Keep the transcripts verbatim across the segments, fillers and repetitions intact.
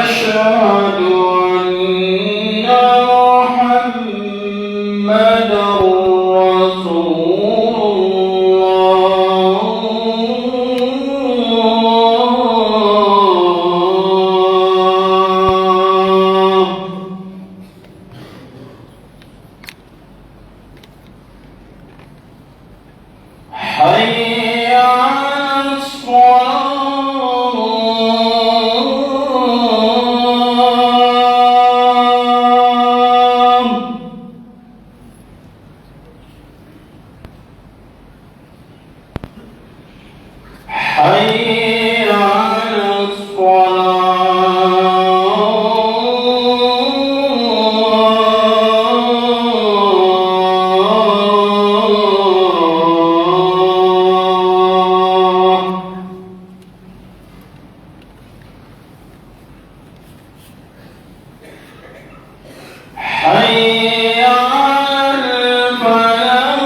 أشهد أن محمدا رسول الله. حي على الصلاة. حي على الصلاة. حي على الفلاح.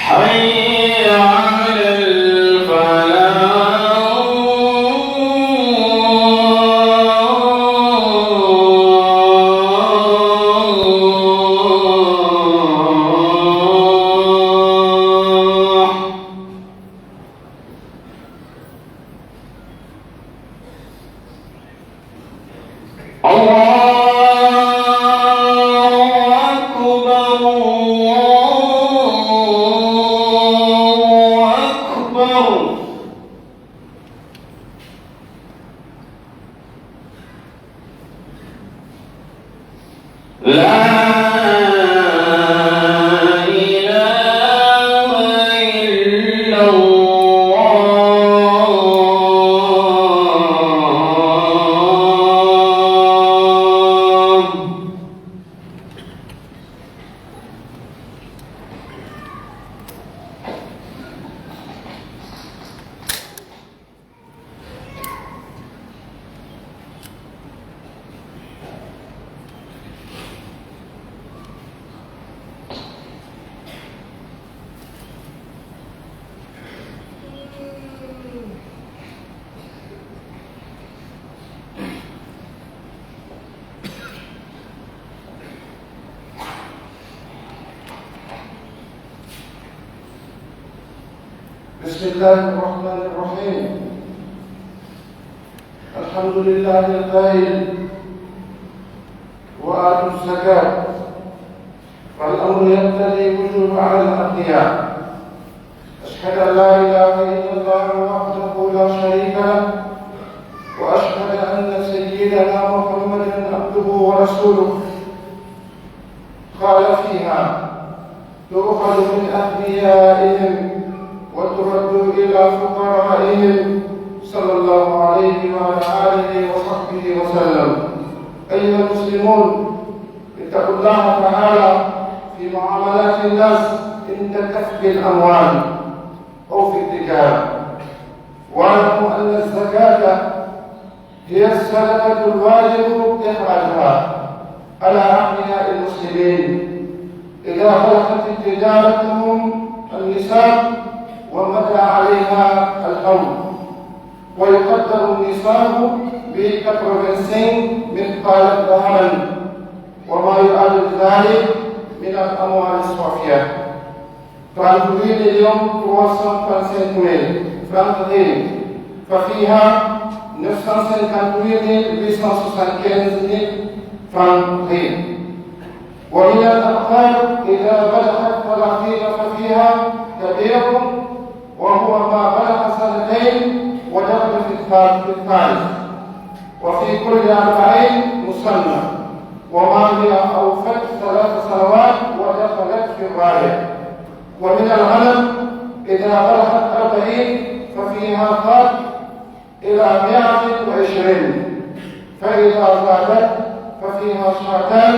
حي على الفلاح. الله أكبر، الله أكبر. لا إله إلا الله. بسم الله الرحمن الرحيم. الحمد لله القائل: وآتوا الزكاة، فالأمر يقتضي الوجوب على الأغنياء. أشهد أن لا إله إلا الله وحده لا شريك له، وأشهد أن سيدنا محمدا عبده ورسوله. قال فيها: تؤخذ من أغنيائهم وترد إلى فقرائهم، صلى الله عليه وعلى آله وصحبه وسلم. أيها المسلمون، اتقوا الله تعالى في معاملات الناس عند كسب الأموال أو في التجارة، واعلموا أن الزكاة هي الصدقة الواجب إخراجها على أغنياء المسلمين إذا بلغت تجارتهم النصاب ومضى عليها الحول، ويقدر النصاب ب quatre-vingt-cinq مثقالا ذهبا وما يعادل ذلك من الأموال الصافية. Trente-huit millions trois cent trente-cinq mille francs ri, ففيها neuf cent cinquante-huit mille huit cent soixante-quinze francs ri. ومن الأبقار إذا بلغت ثلاثين ففيها كبير، وهو ما بلغ سنتين ودخل في الثالث، في الثالث، وفي كل أربعين مسنة، وما هي أوفت ثلاث سنوات ودخلت في الرابع. ومن الغنم إذا بلغت أربعين ففيها قات إلى مائة وعشرين، فإذا زادت ففيها شاتان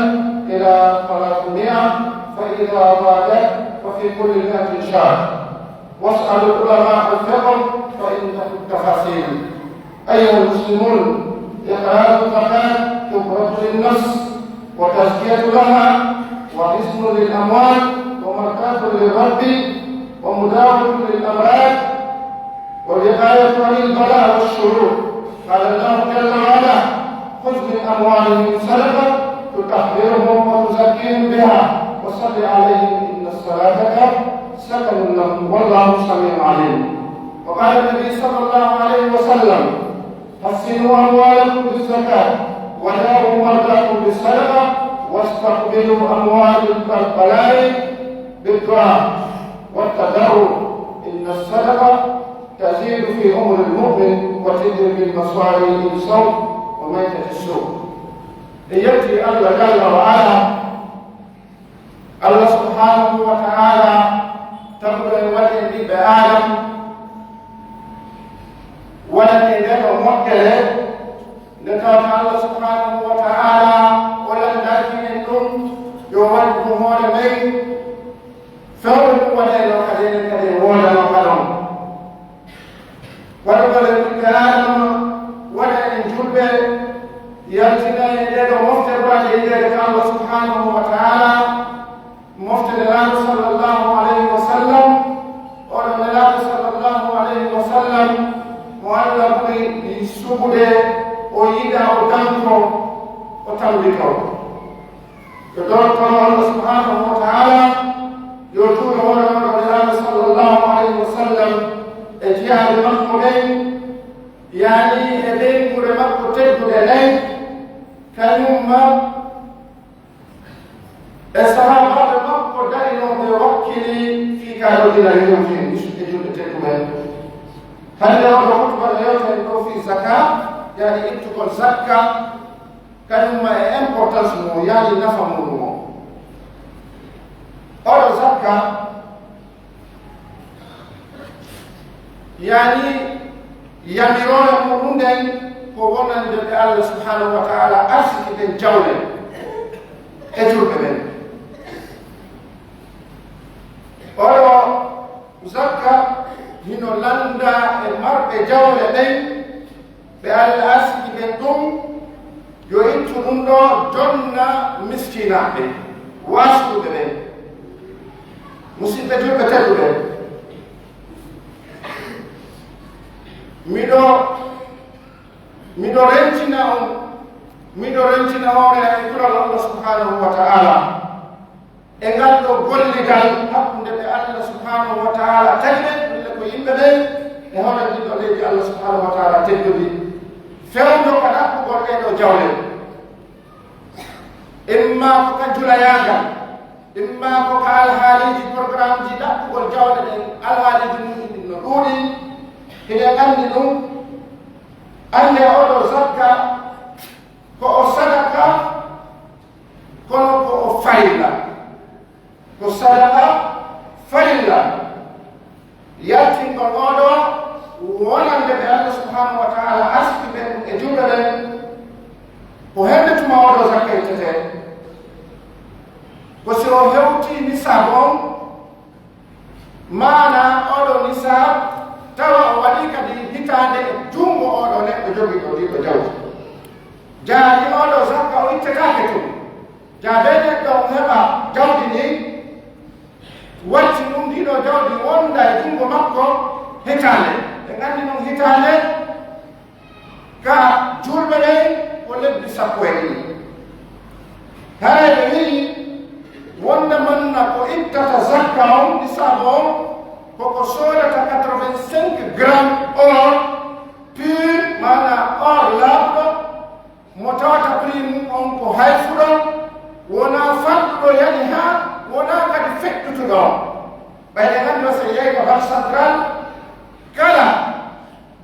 إلى ثلاثمائة، فإذا زادت ففي كل مائة شاة. واسألوا علماء الفقه فإنه التفاصيل. أيها المسلمون، إخراج الزكاة تحفة للنفس، الأموال ومرضاة للرب ومداوة للأمراض ووقاية عن البلاء والشرور. قال الله جل وعلا: خذ من أموالهم صدقة تطهرهم وتزكيهم بها وصل عليهم إن صلاتك سكن لهم والله سميع عليم. وقال النبي صلى الله عليه وسلم: حصنوا أموالكم بالزكاة، وداووا مرضاكم بالصدقة، واستقبلوا أموال البلاء بالدعاء والتضرع، إن الصدقة تزيد في عمر المؤمن وتجلب من مصائبه الصوم وميتة السوء. E yetti Allah jalla wa ala, Allah subhanahu wa ta'ala, taguɗo en waɗi en ɓiɓɓe Aadama, waɗani en nden ɗoo moƴƴere, nde tawata Allah subhanahu wa ta'ala o lanndaki en ɗum, yo waɗu ɗum hoore men, fewndo ɗum waɗayno kadi enen kadi en woodano ka ɗon. Waɗugol en ɓiɓɓe Aadama, waɗa en julɓe, yaltina en ɗee ɗoo mofte baaɗe yiɗeede ka Allah subhanahu wa ta'ala, mofte Nelaaɗo sallallahu alayhi wa sallam. Oɗo Nelaaɗo sallallahu alayhi wa sallam, mo Allah ɓuri suɓude, o yiɗa, o danko, o tambito. Yo dool kono Allah subhanahu wa ta'ala, yo juuɗe wonanooɗo Nelaaɗo sallallahu alayhi wa sallam e jiyaaɓe makko ɓen, yaani e ɓeynguure makko tedduɗe ɗen, kañum ma e sahaabaaɓe makko darinooɓe wakkili fii ka ɗoo ila yewti en e julɓe tedduɓe. Hannde oo ɗoo hutuba no yewta en ɗoo fii zaka, yaani ittugol zakka, kañum ma e importance mum, yaani nafa muuɗum on. Oɗo zakka, yaani yamiroore muuɗum nden ko wonande ɓe Allah subhanahu wa ta'ala arsiki ɓen jawle e julɓe ɓen. Oɗo zakka hino lannda e marɓe jawle ɓen, ɓe Allah arsiki ɓen ɗum, yo ittu ɗum ɗoo jonna miskinaaɓe, waasuɓe ɓen. Musidɓe julɓe tedduɓe, miɗo, miɗo rentina on, miɗo rentina hoore am e kulol Allah subhanahu wa ta'ala. E ngal ɗoo gollidal hakkunde ɓe Allah subhanahu wa ta'ala tagi ɓen, ɗum ko yimɓe ɓen, e hono ɗin ɗoo leydi Allah subhanahu wa ta'ala teddudi, fewndo ka ɗaɓɓugol ɗee ɗoo jawle, imma ko ka julayaagal, imma ko ka alhaaliiji, programmeji ɗaɓɓugol jawle ɗen, alhaaliiji mum ɗin no ɗuuɗi, hiɗen anndi ɗum, annde oo ɗoo zakka ko o sadaka, kono ko o farilla, ko sadaka farilla. Yaltingol oo ɗoo wonande ɓe Allah subhanahu wa ta'ala arsiki ɓen e julɓe ɓen, ko hende tuma oo ɗoo zakka ittetee? Ko si o hewtii nisaabu on, maanaa oo ɗoo nisaab, tawa o waɗii kadi hitaande e junngo oo ɗoo neɗɗo jogiiɗo ndii ɗoo jawdi. Jaani oo ɗoo zakka o ittetaake tun. Jaabee neɗɗo on heɓa jawdi ndin, watti ɗum ndii ɗoo jawdi wonda e junngo makko hitaande. En anndi ɗum hitaande ka julɓe ɓen ko lebbi sappo e ɗiɗi. Haray ɓe wi'i wonde manna ko ittata zakka on, nisaabu on, ko ko soodata quatre-vingt-cinq grammes or pur, maanaa or laaɓuɗo, mo tawata prix mum on ko hayfuɗo, wonaa fanɗuɗo yani haa, wonaa kadi feƴƴutuɗo. Ɓayde nganndi o so yehi ka Banque Centrale, kala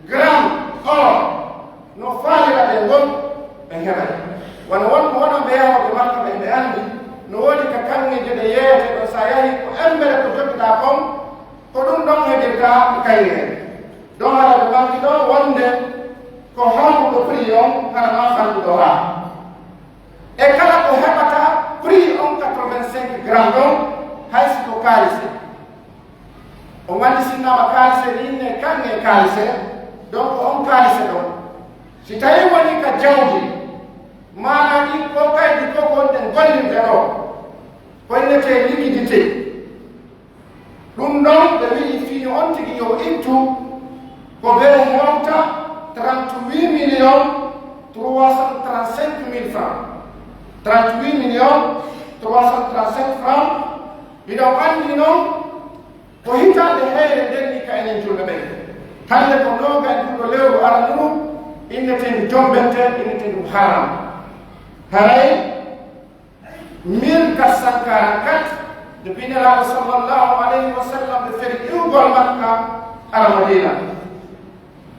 gramme or no faaliraɗen ngol, ɓe heɓay. Wano won, wonɓe yahooɓe Makka ɓen, ɓe anndi no woodi ka kaŋŋeeje ɗe yeeyete ɗon, so a yahii ko embere ko jogiɗaa kon, ko ɗum ɗon heɓirtaa kaŋŋeeje. Ɗon hara ɓe ɓangi ɗon wonde ko hawruɗo prix on hara maa fanɗuɗo haa. E kala ko heɓata prix on quatre-vingt-cinq grammes ɗon, hay si ko kaalise. O wandi sinnaama kaalise ni ne kaŋŋe kaalise, donc on kaalise ɗon. Si tawi woni ka jawdi, maanaa ɗin ko kaydi ko gonɗen gollirde ɗo, Ko innetee liquidité. Ɗum ɗon, ɓe wi'i fii on tigi yo ittu ko ɓe hewta trente-huit millions trois cent trente-cinq mille francs. Trente-huit millions trois cent trente-cinq francs. Hiɗon anndi non ko hitaande heyre nden ni ka enen julɓe ɓen. Hannde ko noogay ɗum ɗo lewru aranuru, innetee ndu jombente, innetee ndu haram. Haray mille quatre cent quarante-quatre, depuis Nelaaɗo sallallahu alayhi wa sallam ɓe feri iwgol Makka ara Madiina.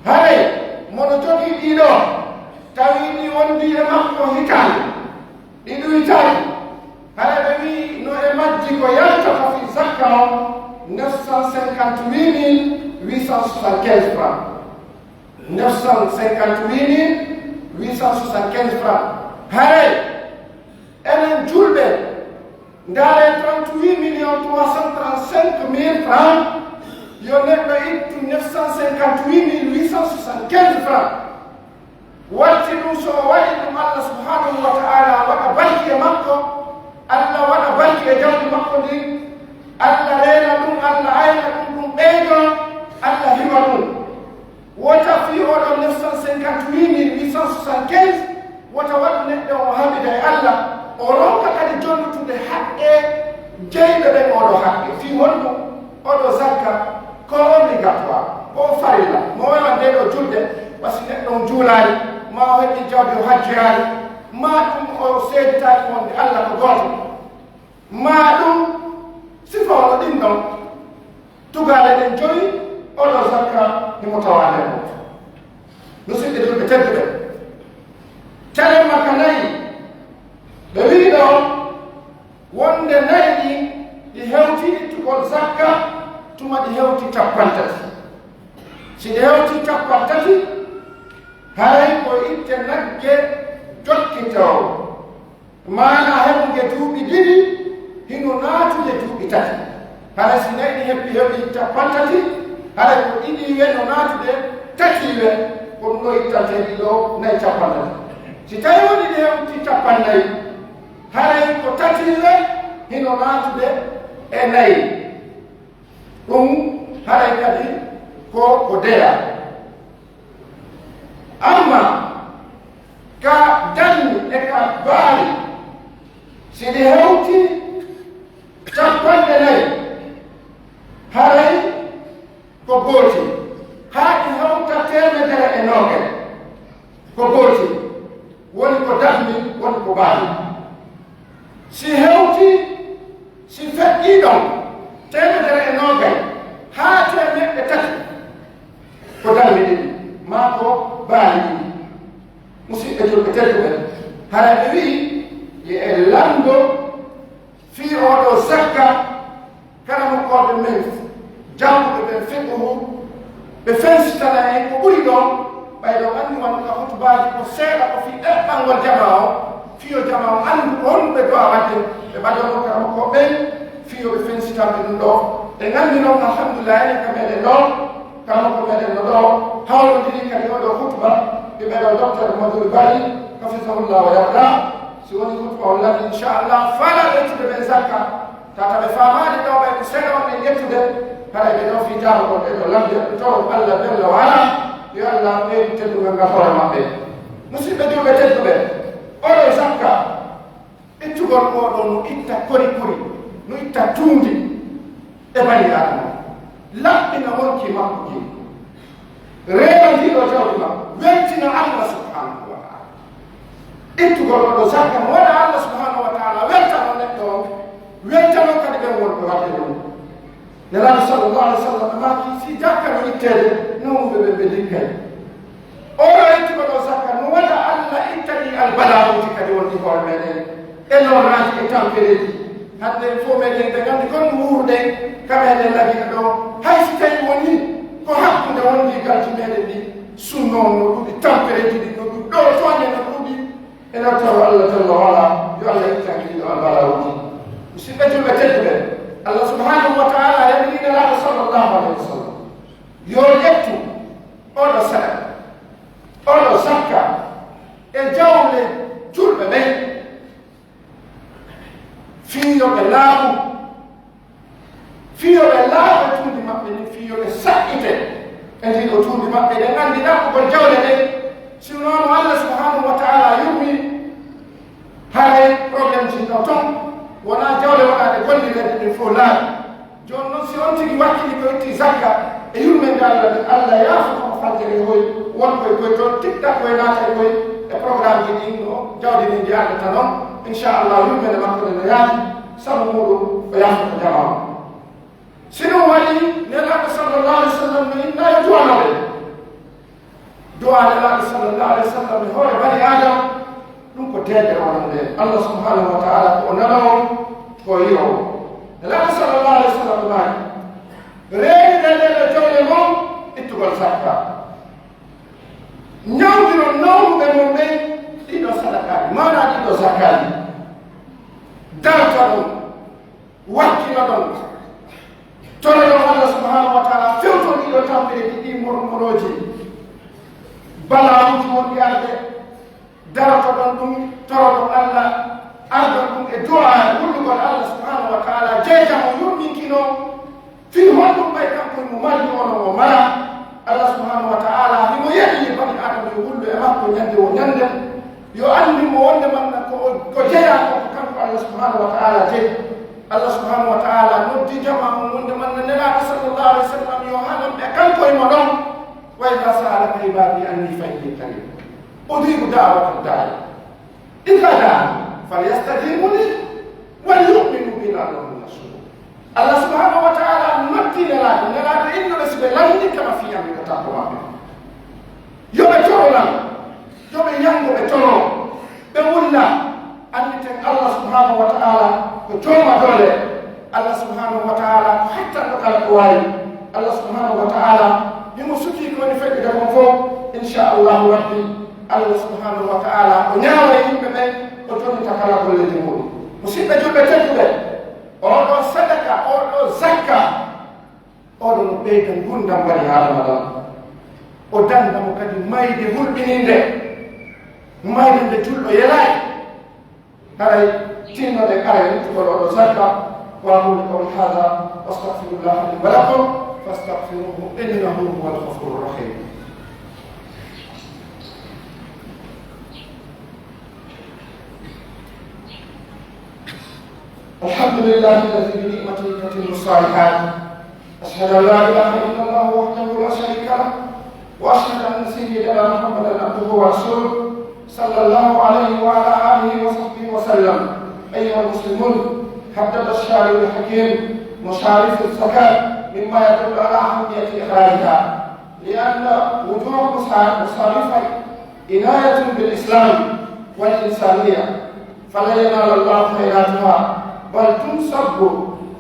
Haray, mono jogii ɗii ɗoo, tawi ɗi wondii e makko hitaande, ɗi ɗuytaaki. Haray ɓe wi'i no e majji ko yaltata fii zakka on, neuf cent cinquante-huit mille huit cent soixante-quinze francs. Neuf cent cinquante-huit mille huit cent soixante-quinze francs. Haray, enen julɓe, ndaaree trente-huit millions trois cent trente-cinq mille francs, yo neɗɗo ittu neuf cent cinquante-huit mille huit cent soixante-quinze francs. Watti ɗum, so o waɗi ɗum, Allah subhanahu wa ta'ala waɗa barki e makko, Allah waɗa barki e jawdi makko ndin, Allah reena ɗum, Allah ayna ɗum, ɗum ɓeydoo, Allah hiwa ɗum. Wota fii oo ɗoo neuf cent cinquante-huit mille huit cent soixante-quinze, wota waɗu neɗɗo on haɓida e Allah, o ronka kadi jonnutude haqqee jeyɓe ɓen oo ɗoo haqqe. Fii honɗum? Oo ɗoo zakka ko obligatoire, ko farilla. Mo wawan ndee ɗoo julde, wa si neɗɗo on juulaali, maa o heɓii jawdi o hajjoyaali, maa ɗum o seeditaaki wonde Allah ko gooto. Maa ɗum sifa wano ɗin ɗon, tugaale ɗen jowi, oo ɗoo zakka himo tawaa nder mun. Musidɓe julɓe tedduɓe, caɗeele makka nayi, ɓe wi'i ɗoo wonde nayi ɗin, ɗi hewti ittugol zakka tuma ɗi hewti cappanɗe tati. Si ɗi hewti cappanɗe tati, haray ko itte nagge jokkitoo. Maanaa heɓude duuɓi ɗiɗi hino naatude duuɓi tati. Hara si nayi ɗi heɓi, heɓi cappanɗe tati, haray ko ɗiɗiiwe no naatude tatiiwe, ko ɗum ɗoo ittantee ɗi ɗoo nayi cappanɗe tati. Si tawii woni ɗi hewti cappanɗe nayi, haray ko tatiiwe hino naatude e nayi. Ɗum haray kadi ko, ko deya. Amma ka danni e ka baali, si ɗi hewti cappanɗe nayi, haray ko gootel, haa ɗi hewta teemedere e noogay, ko gootel, woni ko danni, woni ko baali. Si hewti, si feƴƴii ɗon, teemedere e noogay haa teemeɗɗe tati, ko darmi ɗiɗi, maa ko baali ɗiɗi. Musidɓe julɓe tedduɓe, hara ɓe wi'i, yo en lanndo fii oo ɗoo zakka, karamokooɓe men jannguɓe ɓen fiqhu, ɓe fensitana en ko ɓuri ɗon, ɓay ɗon anndi wano ka hutubaaji ko seeɗa ko fii eɓɓangol jamaa on, fii yo jamaa on anndu ko honɗum ɓe du'a waɗde, ɓe ɓadano karamokooɓe ɓen, fii yo ɓe fensitan ɓe ɗum ɗoo. En anndi non, alhamdulillah, enen ka meɗen ɗoo, karamoko meɗen no ɗoo, hawrondiri kadi oo ɗoo hutuba, ɓe ɓe ɗoo Docteur Mamadou Bari, hafizahullah wa yarda, si woni hutuba on lati, inchallah, faala ɓe ittude ɓen zakka, Tata ɓe faamaali ɗoo ɓay ko seeɗa on ɓe ƴettude, haray ɓe ɗoo fii taaro ɗoo, ɓe ɗoo lamde, ɓe taw Alla bella waala, yo Alla ɓeydu teddungal ngal hoore maɓɓe. Musidɓe julɓe tedduɓe, oo ɗoo zakka, ittugol oo ɗoo no itta kori kori, no itta tuundi e bani Aadama, laɓɓina wonki makko kin. Reena ndii ɗoo jawdi maa, weltina Alla subhanahu wa ta'ala. Ittugol oo ɗoo zakka no waɗa Alla subhanahu wa ta'ala weltano neɗɗo on, weltano kadi ɓen wonɓe waɗde ɗum. Nelaaɗo sallallahu alaihi wa sallam maaki, si zakka no itteede, nawnuɓe ɓen ɓe ndikkay. Oo ɗoo ittugol oo zakka no waɗa Alla itta ɗii albalaamuuji kadi wonɗi hoore meɗen. E lorraaji e tampereeji. Hannde fof meɗen ɓe nganndi kon no wuuruɗen, ka meɗen lagina ɗoo. Hay si tawii wonii ko hakkunde wondiigalji meɗen ɗi, sunno on no ɗuuɗi, tampereeji ɗi no ɗuuɗi, ɗoo tooñe no ɗuuɗi. E notoro Allah jalla wa ala, yo Allah ittan ɗii ɗoo albalaamuuji. Musidɓe julɓe tedduɓe, Allah subhanahu wa ta'ala renndini Nelaaɗo sallallahu alaihi wa sallam, yo ƴettu oo ɗoo sadaka, oo ɗoo zakka e jawle julɓe ɓen. Fii Fii yo ɓe laaɓu, fii yo ɓe laaɓa tuundi maɓɓe ndin, fii yo ɓe saɗɗite e ndii ɗoo tuundi maɓɓe, ɗen anndi ɗaɓɓugol jawle ɗen. Si wonaa no Allah subhanahu wa ta'ala yurmi, haray problème ji no ton, wonaa jawle waɗaaɗe gollireede ɗen fow laaɓi. Jooni non, si on tigi wakkili ko itti zakka e yurmende Allah nde, Allah yaafo ko fajjere hoy, won koy koy ton, tikka koy naatay koy e programme ji ɗin no jawdi ndin ndi ardata non. Inchallah, yurmende makko nde no yaati, sabu muɗum o yaafo ko jamaa on. Si ɗum waɗi, Nelaaɗo sallallahu alaihi wasallam no inna yo du'anooɓe. Du'a Nelaaɗo sallallahu alaihi wasallam e hoore bani Aadama, ɗum ko deeƴere wonande en. Allah subhanahu wa ta'ala ko o nanoowo, ko o yi'oowo. Nelaaɗo sallallahu alaihi wasallam maaki, reeni renndee jawle mon ittugol zakka. Ñawndiron nawnuɓe mon ɓen ɗii ɗoo sadakaaji, maanaa ɗii ɗoo zakkaaji. Dartoɗon, wakkilodon, toroɗon Allah subhanahu wa ta'ala, fewton ɗii ɗoo tampereeji, ɗii mormorooji, balaa'uuji wonɗi arde, darotoɗon ɗum, toroɗon Allah, ardon ɗum e du'a, e wullugol Allah subhanahu wa ta'ala, jeejamo yurminkinoo, fii honɗum ɓay kanko himo mardi, onon o mara. Allah subhanahu wa ta'ala himo yeɗi bani Aadama yo wullu e makko ñande woo ñande, yo anndu mo wonde manna ko, ko jeyaa ko, ko kanko Allah subhanahu wa ta'ala jeyi. Allah subhanahu wa ta'ala noddi jamaa on wonde manna Nelaaɗo sallallahu alaihi wasallam yo hanan ɓe kanko e mo ɗon. وإذا سألك عبادي عني فإني قريب أجيب دعوة الداع إذا دعان فليستجيبوا لي وليؤمنوا بي لعلهم يرشدون. Allah subhanahu wa ta'ala noddi Nelaaɗo, Nelaaɗo inno ɓe si ɓe lanndike ma fii an, mi ko takko maɓɓe. Yo ɓe toro lan, yo ɓe ñanngo, ɓe toro, ɓe wulla. Annditen Allah subhanahu wa ta'ala ko jooma doole. Allah subhanahu wa ta'ala ko hattanɗo kala ko waawi. Allah subhanahu wa ta'ala himo sutii ko woni feƴƴude kon fow. Insha Allahu Rabbi, Allah subhanahu wa ta'ala o ñaaway yimɓe ɓen, o tonnita kala golleeji muɗum. Musidɓe julɓe tedduɓe, oo ɗoo sadaka, oo ɗoo zakka, oo ɗoo no ɓeyda ngurndan bani Aadama ɗan. O danda mo kadi mayde hulɓininde, mayde nde julɗo yelay. Haray tinnoɗen aray ittugol oo ɗoo zakka. وأقول قولي هذا وأستغفر الله لي ولكم فاستغفروه إنه هو الغفور الرحيم. الحمد لله الذي بنعمته تتم الصالحات. أشهد أن لا إله إلا الله وحده لا شريك له، وأشهد أن سيدنا محمدا عبده ورسوله، صلى الله عليه وعلى آله وصحبه وسلم. أيها المسلمون، حدد الشارع الحكيم مصاريف الزكاة مما يدل على أهمية إخراجها، لأن وجوه مصاريفها عناية بالإسلام والإنسانية، فلا ينال الله خيراتها، بل تنصب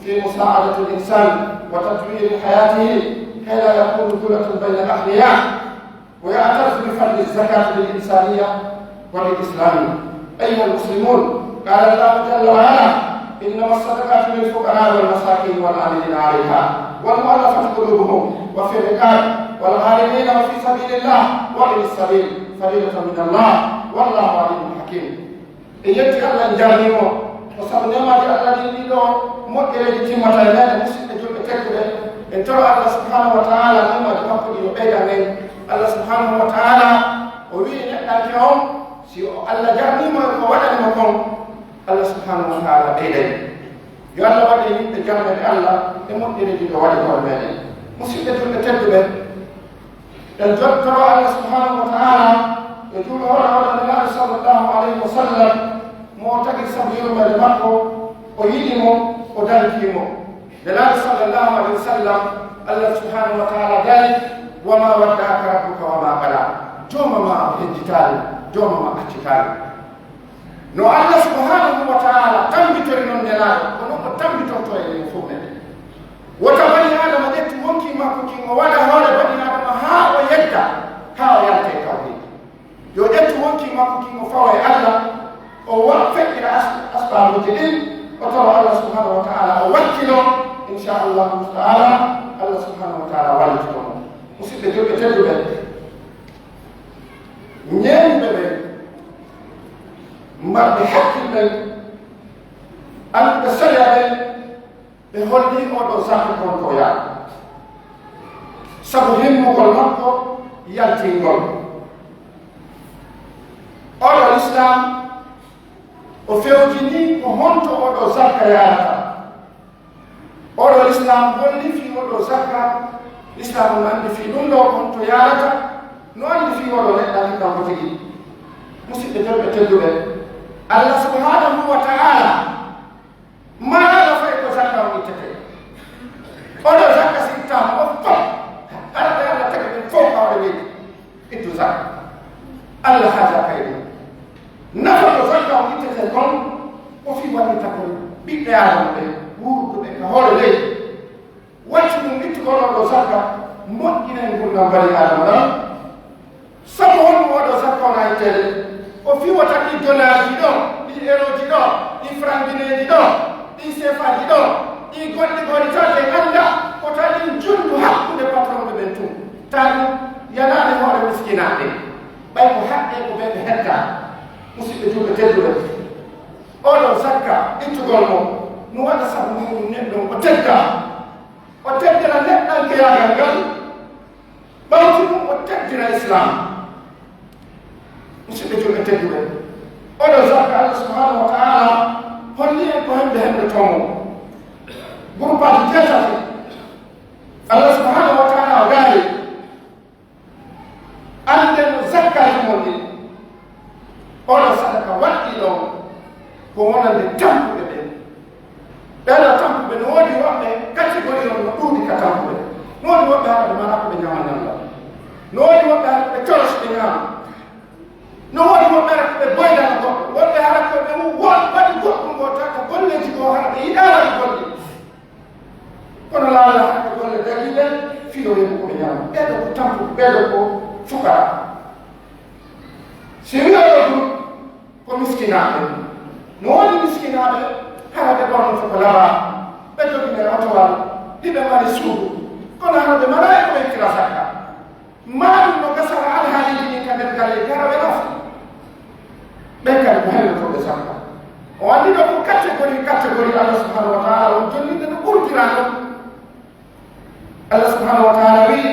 في مساعدة الإنسان وتطوير حياته كي لا يكون دولة بين الأغنياء، ويعتز بفضل الزكاة للإنسانية وللإسلام. أيها المسلمون، قال الله جل وعلا: إنما الصدقات للفقراء والمساكين والعاملين عليها والمؤلفة قلوبهم وفي الرقاب والغارمين وفي سبيل الله وابن السبيل فريضة من الله والله عليم حكيم. En yetti Allah, en jarnii mo, ko sabu neemaaji Allah ɗin, ɗii ɗoo moƴƴereeji timmata e meɗen. Musidɓe julɓe tedduɓe, en toro Allah subhanahu wa ta'ala neemaaji makko ɗin yo ɓeydan en. Allah subhanahu wa ta'ala o wi'i neɗɗanke on, si o, Allah jarnii mo e ko o waɗani mo kon, Allah subhanahu wa ta'ala ɓeyday. Yo Allah waɗ en yimɓe jarnooɓe Allah e moƴƴereeji ɗi o waɗi kono meɗen. Musidɓe julɓe tedduɓe, en jottoro Allah subhanahu wa ta'ala e juuɗe hono hono Nelaaɗo sallallahu alayhi wa sallam, mo o tagi sabu yurmeende makko, o yiɗi mo, o dankii mo. Nelaaɗo sallallahu alayhi wa sallam, Allah subhanahu wa ta'ala daali: وما ودعك ربك وما قلى. Jooma maa o hejjitaali, jooma maa accitaali. No Allah subhanahu wa ta'ala tambitori non Nelaaɗo, ko non o tambitortoo en fow meɗen. Wota bani Aadama ƴettu wonkii makko kin, o waɗa hoore bani Aadama haa o yedda, haa o yalta e tawhiid. Yo ƴettu wonkii makko kin, o fawa e Allah, o wa-, feƴƴira as-, asbaabuuji ɗin, o toro Allah subhanahu wa ta'ala, o wakkilo, insha Allahu ta'ala, Allah subhanahu wa ta'ala wallitoto mo. Musidɓe julɓe tedduɓe, ñeeñuɓe ɓen, marɓe hakkil ɓen, Annduɓe sariya ɓen, ɓe holli oo ɗoo zakka kon ko yaata, sabu himmugol makko yaltingol. Oo ɗoo Lislaam, o fewjini ko honto oo ɗoo zakka yaarata. Oo ɗoo Lislaam holli fii oo ɗoo zakka, Lislaam no anndi fii ɗum ɗoo ko honto yaarata, no anndi fii oo ɗoo neɗɗo anndi kanko tigi. Musidɓe julɓe tedduɓe, Allah subhanahu wa ta'ala maayano fay ko zakka on ittetee. Oo ɗoo zakka si ittaama, on fof, hara ɓe Allah tagi ɓen fof ɓawɗe leydi, ittu zakka. Allah haajaa kay ɗum. Nafa ko zakka on ittetee kon, ko fii wallita kon ɓiɓɓe Aadama ɓen, wuuruɓe ɓen ka hoore leydi. Watti ɗum ittugol oo ɗoo zakka, moƴƴinay ngurndan bani Aadama ɗan. Sabu honɗum oo ɗoo zakka wona itteede? O fiwata ɗii dolaaji ɗoo, ɗii erooji ɗoo, ɗii frangineeji ɗoo, ɗii seefaaji ɗoo, ɗii goɗɗi goo ɗi tawata en anndaa, ko tawi ɗin junndu hakkunde patronɓe ɓen tun. Tawi yanaani hoore miskinaaɓe ɓen. Ɓay ko haqqee ko ɓe ɓe heddaa. Musidɓe julɓe tedduɓe, oo ɗoo zakka ittugol mo no waɗa sabu muɗum neɗɗo o tedda. O teddina neɗɗankeyaagal ngal, ɓawti ɗum o teddina Islaam. Musidɓe julɓe tedduɓe, oo ɗoo zakka Allah subhanahu wa ta'ala holli en ko hembe hembe tomo. Guruppaaji jeetati Allah subhanahu wa ta'ala o daali. Annden no zakkaaji mon ɗin, onon sadaka waɗɗii ɗon ko wonande tampuɓe ɓen. Ɓee ɗoo tampuɓe, no woodi woɓɓe catégorie on no ɗuuɗi ka tampuɓe. No woodi woɓɓe hara ɓe maraa ko ɓe ñaama ñalla. No woodi woɓɓe hara ɓe coros ɓe ñaama. No woodi woɓɓe hara ko ɓe boydana goɗɗo. Woɓɓe hara ko ɓe wo-, waɗi goɗɗum ngo tawata golleeji goo hara ɓe yiɗaa waɗi golle. Kono laawol hannde golle dagiiɗe, fii yo heɓu ko ɓe ñaama. Ɓee ɗoo ko tampuɓe, ɓee ɗoo ko fuqara. Si wi'aa ɗoo ɗum ko miskinaaɓe. No woodi miskinaaɓe, hara ɓe ɓornoto ko labaa, ɓe jogii otowal, hiɓe mari suudu. Kono hara ɓe maraa e ko ɓe ittira zakka. Maa ɗum no gasara alhaaliiji ɗin ka nder galleeji, hara ɓe nafa. Ɓen kadi ko hellotooɓe zakka. O anndi ɗoo ko catégorie, catégorie Allah subhanahu wa ta'ala on jonninde no ɓurdiraa non. Allah subhanahu wa ta'ala wi'i,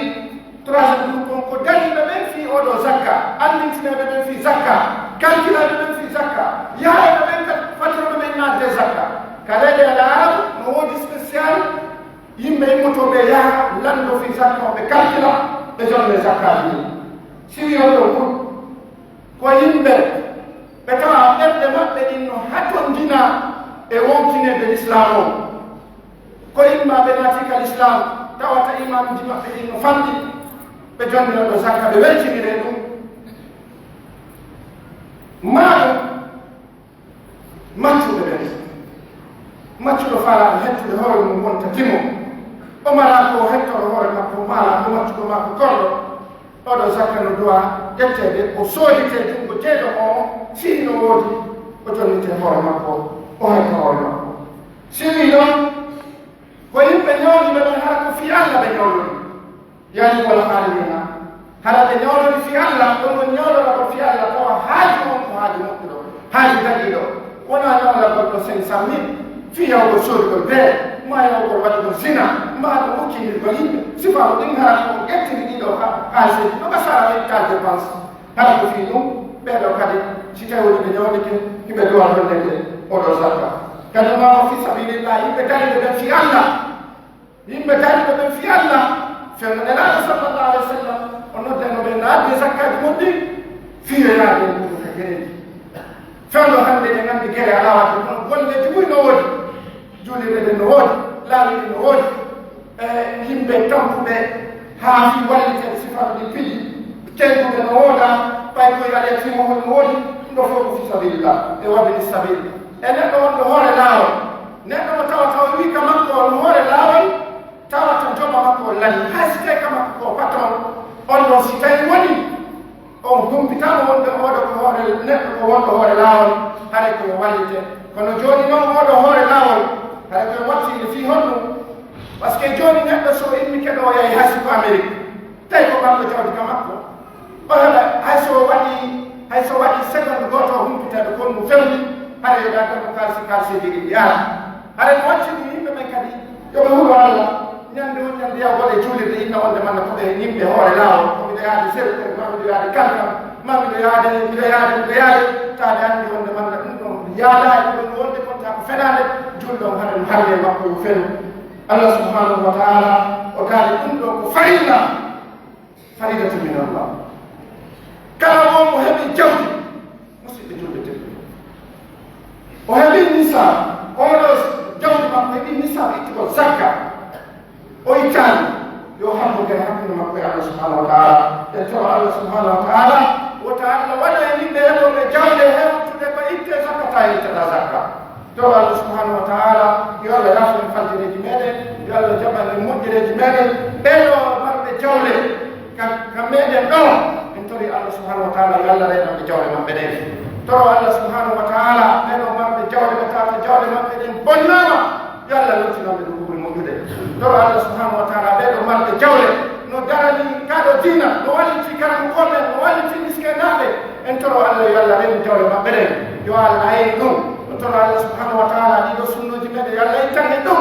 troisième groupe on ko dariiɓe ɓen fii oo ɗoo zakka, anndintinooɓe ɓen fii zakka, kalkilaaɓe ɓen fii zakka, yaarooɓe ɓen ka fatirooɓe ɓen naatde zakka. Ka leyɗe Arabu no woodi spécial. Yimɓe immotooɓe yaha lanndo fii zakka on, ɓe kalkila, ɓe jonnee zakkaaji ɗin. Si wi'aa ɗoo ɗum, ko yimɓe ɓe tawa ɓerɗe maɓɓe ɗin no hatondina e wonkineede Lislaam on. Ko imma ɓe naatii ka Lislaam, tawata imaanuuji maɓɓe ɗin no fanɗi, ɓe jonnee ɗoo zakka, ɓe weltiniree ɗum. Maa ɗum, maccuɓe ɓen. Maccuɗo faalaaɗo hettude hoore mum wonta timo. O maraa ko o hettoro hoore makko, o maraa ko maccuɗo maa ko korɗo. Oo ɗoo zakka no duwaa ƴetteede, o sooditee junngo jeyɗo mo on, si hino woodi, o jonnitee hoore makko, o hetta hoore makko. Si wii non, ko yimɓe ñawliiɓe ɓen, hara ko fii Alla ɓe ñawlori. Yaani wala haalimiina. Hara ɓe ñawlori fii Alla, ɗum woni ñawlora ko fii Alla, tawa haaju on ko haaju moƴƴuɗo, haaju dagiiɗo. Wonaa ñawlagol ɗo cinq cent mille, fii yahugol soodugol beere, maa yahugol waɗugol zina, maa ɗum ukkindirgol yimɓe, sifaaru ɗin hara ko ƴettiri ɗii ɗoo ha-, haaliseeji, no ka sara ɓe ka dépense. Hara ko fii ɗum, ɓee ɗoo kadi, si tawii woni ɓe ñawlike, hiɓe duwa ɗon nde oo ɗoo zakka. Kadi maa o fii sabiilillaahi, yimɓe dariiɓe ɓen fii Alla. Yimɓe dariiɓe ɓen fii Alla, fewndo Nelaaɗo sallallahu alayhi wa sallam, o noddano ɓe naatde zakkaaji mun ɗin, fii yo yaade e muuɗum ka gereeji. Fewndo hannde en anndi gere alaa waɗde, kono golleeji buy no woodi, juulirɗe ɗen no woodi, laawi ɗin no woodi, e yimɓe tampuɓe haa fii walliteede sifaaji ɗin piiji, teddungal no wooda, ɓay ko e alyatiima on no woodi, ɗum ɗoo fof ko fii sabiilillah, e wabni sabiil. E neɗɗo wonɗo hoore laawol, neɗɗo mo tawata o wii ka makko on hoore laawol, tawata joɓa makko on lanii, hay si tawii ka makko ko patron, on ɗon si tawii woni, on humpitaama wonde oo ɗoo ko hoore, neɗɗo ko wonɗo hoore laawol, haray ko yo wallite. Kono jooni non oo ɗoo hoore laawol, haray ko yo wattinde fii honɗum? Parce que jooni neɗɗo so immike ɗoo o yahi hay si ko Amérique, tawi ko ɓanɗo jawdi ka makko. O heɓa hay so waɗi, hay so waɗi seconde gooto o humpitaade ko ɗum fewndi, Yo ɓe adda mo kaalisi, kaaliseeji ɗin yaara. Hara no waccini yimɓe ɓen kadi, yo ɓe hulu Alla. Ñande on ñande yawgol e juulirde, inna wonde man ko ɓe yimɓe hoore laawol, ko miɗo yaade Serre, maa miɗo yaade Kalkam, maa miɗo yaade, miɗo yaade, miɗo yaade, taa ɓe anndi wonde man ɗum ɗon yaadaa e ɗum wonde kon taa ko fenaande, juulɗo on hara no harmi e makko yo fenu. Alla subhanahu wa ta'ala o daali ɗum ɗon ko farilla. Faridatun min Allah. Kala mo mo heɓi jawdi, musidɓe julɓe tedduɓe, o heɓi nisaab, oɗo jawdi makko heɓi nisaab ittugol zakka, o ittaani, yo hambo gay hakkunde makko e Allah subhanahu wa ta'ala. En toro Allah subhanahu wa ta'ala, wota Allah waɗu en yimɓe heɓooɓe jawle hewtude ko itte zakka, taa ittataa zakka. Toro Allah subhanahu wa ta'ala, yo Allah yaafo en faltireeji meɗen, yo Allah jaɓan en moƴƴereeji meɗen. Ɓee ɗoo marɓe jawle ka, ka meɗen ɗoo, en tori Allah subhanahu wa ta'ala, yo Allah reenan ɓe jawle maɓɓe ɗen. Toro Allah subhanahu wa ta'ala, ɓee ɗoo marɓe jawle ɓe tawata jawle maɓɓe ɗen bonnaama, yo Allah lottinan ɓe ɗum ɓuri moƴƴude. Toro Allah subhanahu wa ta'ala, ɓee ɗoo marɓe jawle no darani kaɗo diina, no walliti karamokooɓe, no walliti miskenaaɓe, en toro Allah yo Allah reenu jawle maɓɓe ɗen, yo Allah aynu ɗum. En toro Allah subhanahu wa ta'ala ɗiɗo sunnooji meɗen yo Allah ittan en ɗum.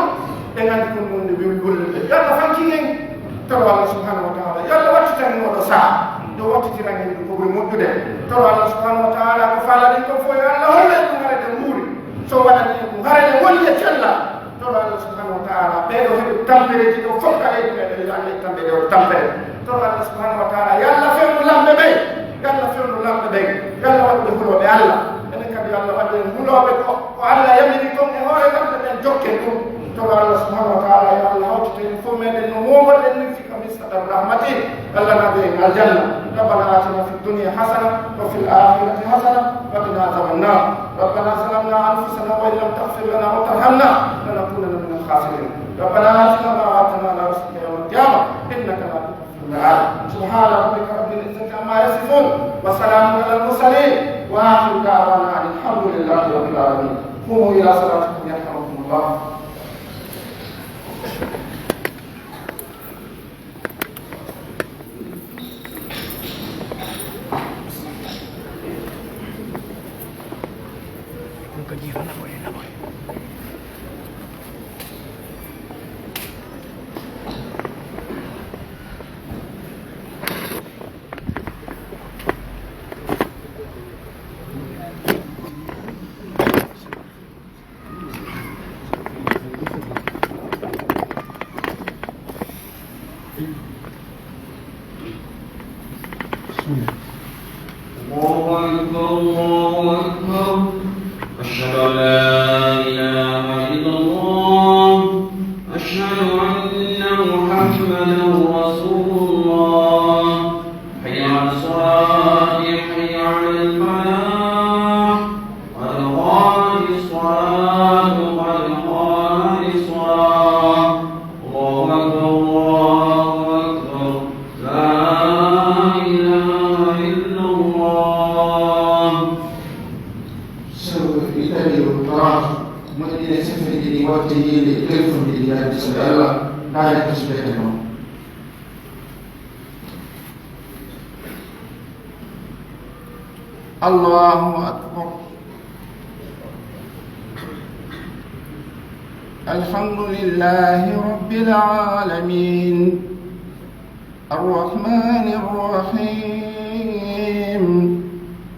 Ɗen anndi ɗum wonde wiwlulde. Yo Allah fankin en. Toro Allah subhanahu wa ta'ala yo Allah wattitan en oɗo saha. Yo wattitiran en ɗum ko ɓuri moƴƴude. Toro Allah subhanahu wa ta'ala ko faalaɗen kon fof yo Allah hollu en ɗum hara eɗen nguuri. So waɗani en ɗum hara eɗen woni e cellal. Toro Allah subhanahu wa ta'ala, ɓee ɗoo heɓi tampereeji ɗoo fof ka leydi meɗen, yo Allah ittan ɓe ɗee ɗoo tampere. Toro Allah subhanahu wa ta'ala, yo Allah fewnu lamɓe ɓen, yo Allah fewnu lamɓe ɓen, yo Allah waɗu ɓe hulooɓe Allah. Enen kadi, yo Allah waɗu en hulooɓe ko, ko Allah yamiri kon e hoore lamɓe ɓen, jokken ɗum. Toro Allah subhanahu wa ta'ala, yo Allah hawtita en fof meɗen no moomoɗen nin fika mista rahmati. Allah naɓe en aljanna. ربنا آتنا في الدنيا حسنة وفي الآخرة حسنة وقنا عذاب النار. ربنا ظلمنا أنفسنا وإن لم تغفر لنا وترحمنا لنكونن من الخاسرين. ربنا آتنا ما وعدتنا على رسلك يوم القيامة إنك لا تخلف الميعاد. سبحان ربك رب العزة عما يصفون وسلام على المرسلين وآخر دعوانا أن الحمد لله رب العالمين. قوموا إلى صلاتكم يرحمكم الله. الله أكبر، الله أكبر. أشهد أن لا إله إلا الله. أشهد أن محمدا رسول الله. حي على الصلاة، حي على الفلاح. قد قامت الصلاة، قد قامت الصلاة. الله أكبر، الله أكبر. لا إله إلا الله. Sewre itaɓe o toraato, moƴƴere sefre ɗiɗi waɗde yeeyde e telefon ɗiɗi yaade sooɓe Allah, ndaare ko sifete noon. الله أكبر. الحمد لله رب العالمين. الرحمن الرحيم.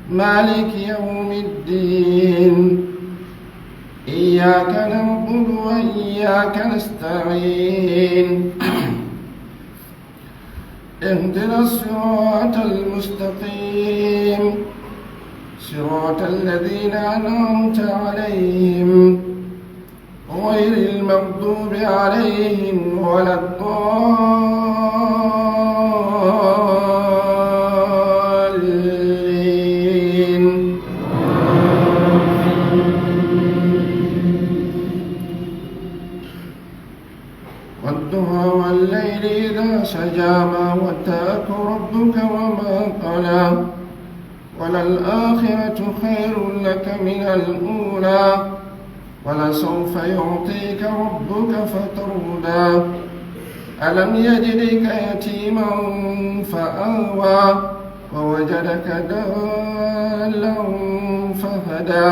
مالك يوم الدين. إياك نعبد وإياك نستعين. اهدنا الصراط المستقيم. صراط الذين أنعمت عليهم. غير المغضوب عليهم ولا الضالين. والضحى والليل إذا سجى، ما ودعك ربك وما قلى، وللآخرة خير لك من الأولى، ولسوف يعطيك ربك فترضى. ألم يجدك يتيما فآوى، ووجدك ضالا فهدى،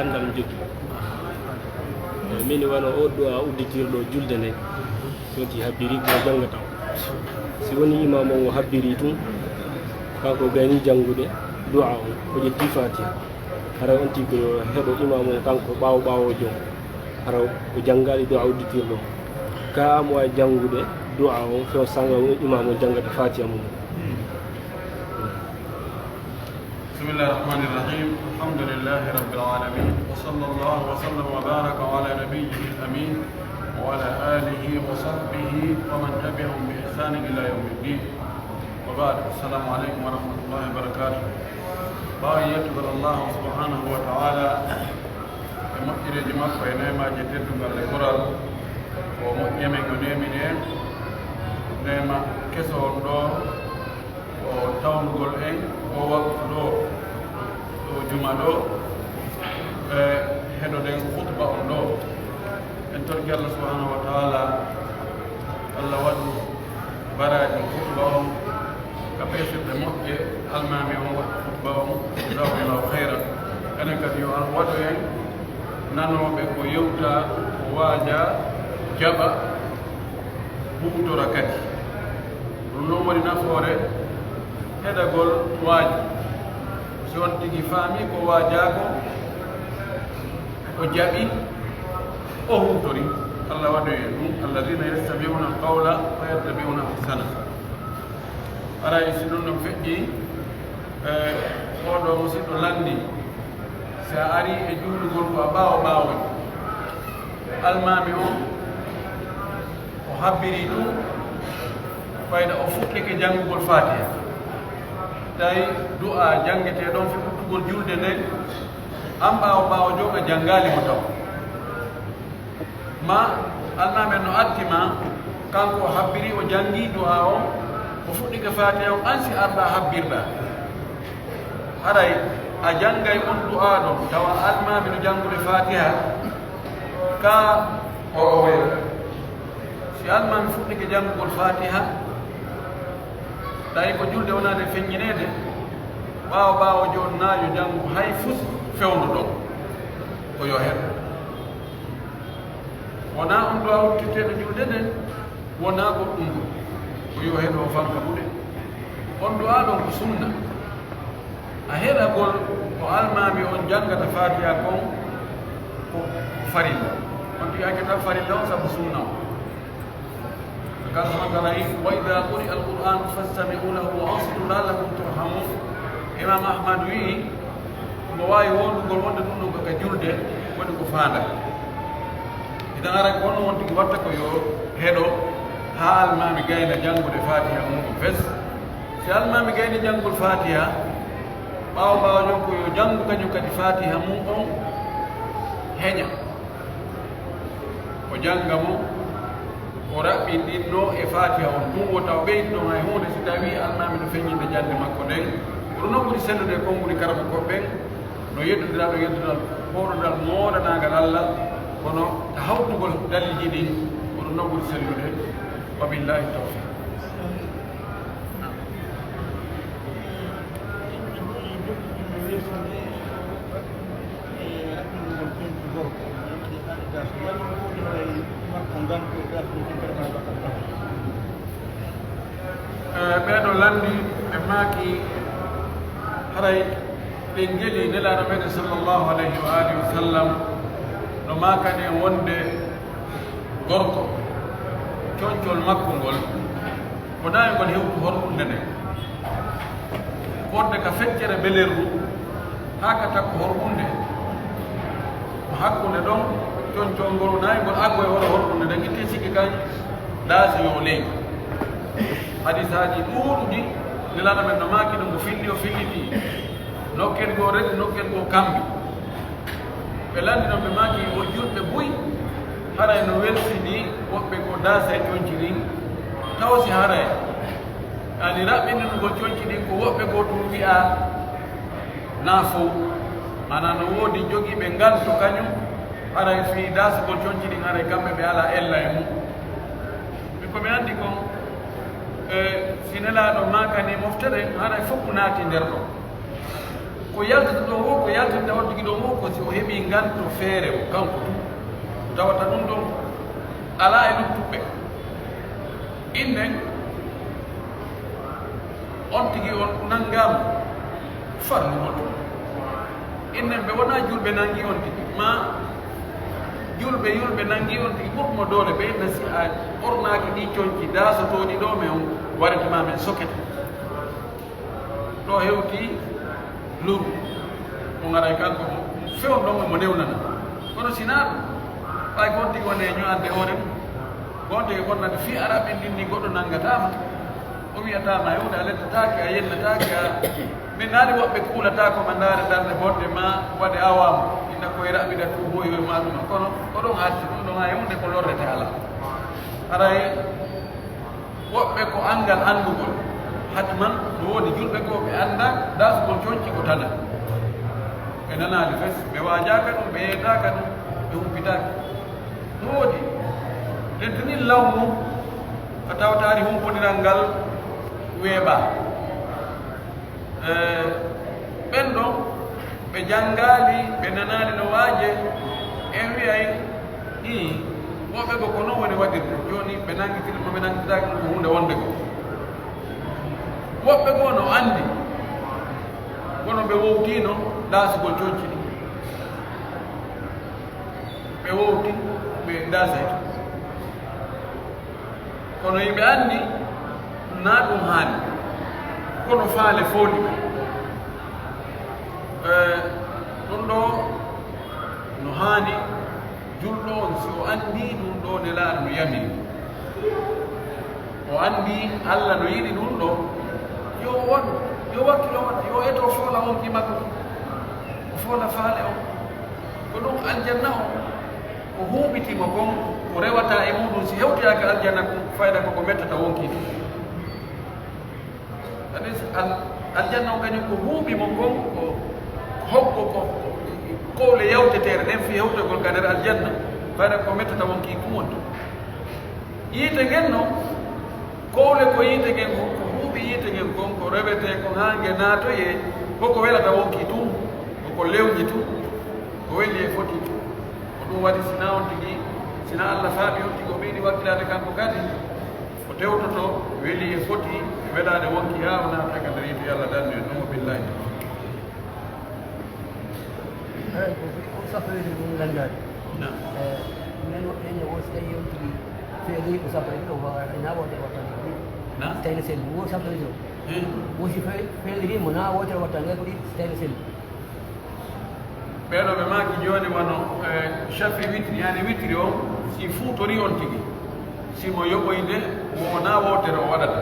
Anndal mi jogii. E, min wano o du'a udditirɗo julde nden. Si wonti habbiri ko jangata o. Si woni imaamu on o habbiri tun, kanko gayni jangude du'a on, o ƴetti Fatiha. Hara on tigi ko yo heɗo imaamu on kanko ɓaawo ɓaawoojo on. Hara o jangaali du'a udditirɗo. Ka mo waawi jangude du'a on, few sanga imaamu on jangata Fatiha mum. بسم الله الرحمن الرحيم. الحمد لله رب العالمين. وصلى الله وسلم وبارك على نبيه الأمين وعلى آله وصحبه ومن تبعهم بإحسان إلى يوم الدين. وبعد، السلام عليكم ورحمة الله وبركاته. Ɓaawo yettugol Allahu subhanahu wa ta'ala e moƴƴereeji makko e neemaaji teddungal e goral, ko moƴƴi men o neemini en neema keso on ɗoo, ko tawnugol en oo waqtu ɗoo, ɗoo juma ɗoo, e heɗoɗen khutba on ɗoo. En torki Allah subhanahu wa ta'ala, Allah waɗu baraaji khutba on ka peesirɗe moƴƴe, almaami on waɗu khutba on, jazakumullahu khayran. Enen kadi yo Allah waɗu en nanooɓe ko yewta, ko waaja, jaɓa, huutora kadi. Ɗum non woni nafoore heɗagol waaju. Si on tigi faami ko waajaa ko, o jaɓi, o huutori, Allah waɗoyi e ɗum, "Alladhina yastami'una al-qawla wa yattabi'una ahsana." Aray, si ɗum ɗon feƴƴi, e, oo ɗoo musiɗɗo lanndi, si a arii e juulugol ko a ɓaawo ɓaawoy, almaami on, o habbiri ɗum, fayda o fuɗɗike janngugol Faatiha. Tawi du'a janngetee ɗon fii uddugol julde nden, an ɓaawo ɓaawojo on a janngaali mo taw. Ma almaami no addi ma, kanko o habbiri, o janngi du'a on, o fuɗɗike Faatiha on, an si arɗaa habbirɗaa. Haray a janngay on du'a ɗon, tawa almaami no janngude Faatiha, ka o owe. Si almaami fuɗɗike janngugol Faatiha, tawi ko julde wonaade feññineede, ɓaawo ɓaawojo on na yo janngu hay fus fewndo ɗon, ko yo heɗo. Wonaa on du'a udditeeɗo julde nden, wonaa goɗɗum ɗum, ko yo heɗo o fanka ɓuuɗe. On du'a ɗon ko sunna. A heɗagol ko almaami on janngata Faatiha kon ko farilla. On tigi accata farilla on sabu sunna on. Ka Allah subhanahu wa ta'ala wi'i, "Wa idha quri'a al-Qur'anu fastami'u lahu wa ansitu la'allakum turhamun." Imam Ahmad wi'i, mo waawi wondugol wonde ɗum ɗon ko ka julde, woni ko faanda. Idan aray ko honno on tigi watta ko yo heɗo haa almaami gayna janngude Faatiha mum fes. Si almaami gayni janngol Faatiha, ɓaawo ɓaawo jon ko yo janngu kañum kadi Faatiha mum on heña. O jannga mo, o raɓɓinɗinno e Faatiha on. Ɗum wota o ɓeydu ɗon hay huunde si tawii almaami no feññinde jannde makko nden. Ko ɗum non ɓuri sellude e konguɗi karamokooɓe ɓen, no yeddondiral, no yeddondiral, hoorondira moolanaangal Allah, kono ka hawtugol daliilji ɗin, ko ɗum non ɓuri sellude. Wa billahi tawfiq. Eh, ɓee ɗoo lanndi, ɓe maaki, haray ɓe ngeli Nelaaɗo meɗen sallallahu alayhi wa alihi wa sallam no maakani en wonde gorko, concol makko ngol, ko naayngol hewtu horɓunde nden. Fodde ka feccere belerru haa ka takko horɓunde. Ko hakkunde ɗon, concol ngol, naayngol aggo e hoore horɓunde nden, itti sikki kan daasi yo ley. Hadisaaji ɗuuɗuɗi, Nelaaɗo men no maaki ɗum, ko filli o filliti. Nokkel goo redi, nokkel goo kambi. Ɓe lanndi non ɓe maaki, o julɓe buy, haray no welsini woɓɓe goo daasa e conci ɗin, taw si haray ani raɓɓinɗinugol conci ɗin ko woɓɓe goo tun wi'a naa fow. Maanaa no woodi jogiiɓe ngal to kañum, haray fii daasugol conci ɗin, haray kamɓe ɓe alaa ella e mum. Mi ko mi anndi kon, e, si Nelaaɗo maakani mofte ɗen, haray fow naati nder ɗon. Ko Ko yaltata ɗon woo, ko yaltinta on tigi ɗon woo, ko si o heɓii nganto feere o, kanko tun. Tawata ɗun ɗon alaa e luttuɓe. Innen, on tigi on nanngaama farlugol tun. Innen, ɓe wonaa julɓe nanngii on tigi, maa julɓe yulɓe nanngii on tigi ɓurɗumo doole, ɓe inna si a ɓornaaki ɗii conci daasotooɗi ɗoo, men on warete maa men sokete. Ɗoo hewtii luru. Mo ngaray kanko mo fewndo mo, mo newnana. Kono si naa ɗun, ɓay ko on tigi woni e ño'ande hoore mum. Ko on tigi bonnata fii a raɓɓinɗinni goɗɗo nanngataa ma. O wi'ataa ma hewde a lettataake, a yennataake, a, min naani woɓɓe kuulata ko ma ndaare darnde bonde ma waɗe awaamu. Inna koye raɓɓida tun hoy hoy ma ɗuma. Kono ko ɗon hatti ɗun ɗon hay huunde ko lorrete alaa. Haray woɓɓe ko anngal anndugol, hatman no woodi julɓe goo ɓe anndaa daasugol conci ko tana. Ɓe nanaali fes, ɓe waajaaka ɗun, ɓe yeetaaka ɗun, ɓe humpitaaki. No woodi, tentinii lawmu ka tawataari humpodiral ngal weeɓaa. Eh, ɓen ɗon, ɓe janngaali, ɓe nanaali no waajee, en wi'ay, hii, woɓɓe goo ko non woni waɗirde. Jooni ɓe nanngitiri mo, ɓe nanngitiraaki mo ko huunde wonde goo. Woɓɓe goo no anndi, kono ɓe wowtiino daasugol conci ɗin. Ɓe wowti, ɓe daasay. Kono hiɓe anndi naa ɗun haani, kono faale fooli. Eh, ɗun ɗoo no haani julɗo on, si o anndii ɗun ɗoo Nelaaɗo no yamiri, o anndii Alla no yiɗi ɗun ɗoo, yo o waɗu, yo wakkilo waɗa, yo o eto foola wonki makko tun, o foola faale on. Ko ɗun aljanna on, ko huuɓiti mo kon, ko rewata e muɗun, si hewtoyaaka aljanna kon, fayda ko ko mettata wonki tun. Kadi si al-, aljanna on kañun ko huuɓi mo kon, ko hoggo ko, ko kowle yawteteere nden fii hewtogol ka nder aljanna, fayda ko mettata wonki tun wonta. Yiite ngen non, kowle ko yiite ngen, ko huuɓi yiite ngen kon, ko rewetee kon haa nge naatoyee, ko ko welata wonki tun, ko ko lewñi tun, ko weli e foti tun. Ko ɗun waɗi si naa on tigi, si naa Alla faaɓi on tigi, o ɓeydi wakkilaade kanko kadi, o tewtoto weli e foti, welaade wonki haa o naata ka nder yiite. Yo Alla dandu en ɗun, wa billaahi. Eey, ko, ko sappo e ɗiɗi ɗun lanndaade. Naam. Eh, men woɓɓe ne wo si tawi on tigi feelii ko sappo e ɗiɗi, o wa-, na wootere wattande ko ɗiɗi. Naam. Si tawi no selli, wo sappo e ɗiɗi o. Hmm. Wo si fe-, feelii mo na wootere wattande ko ɗiɗi, si tawi no selli. Ɓee ɗoo ɓe maaki jooni wano, eh, shafi witri, yani witri on, si fuutorii on tigi, si mo yoɓoyde, mo wonaa wootere o waɗata.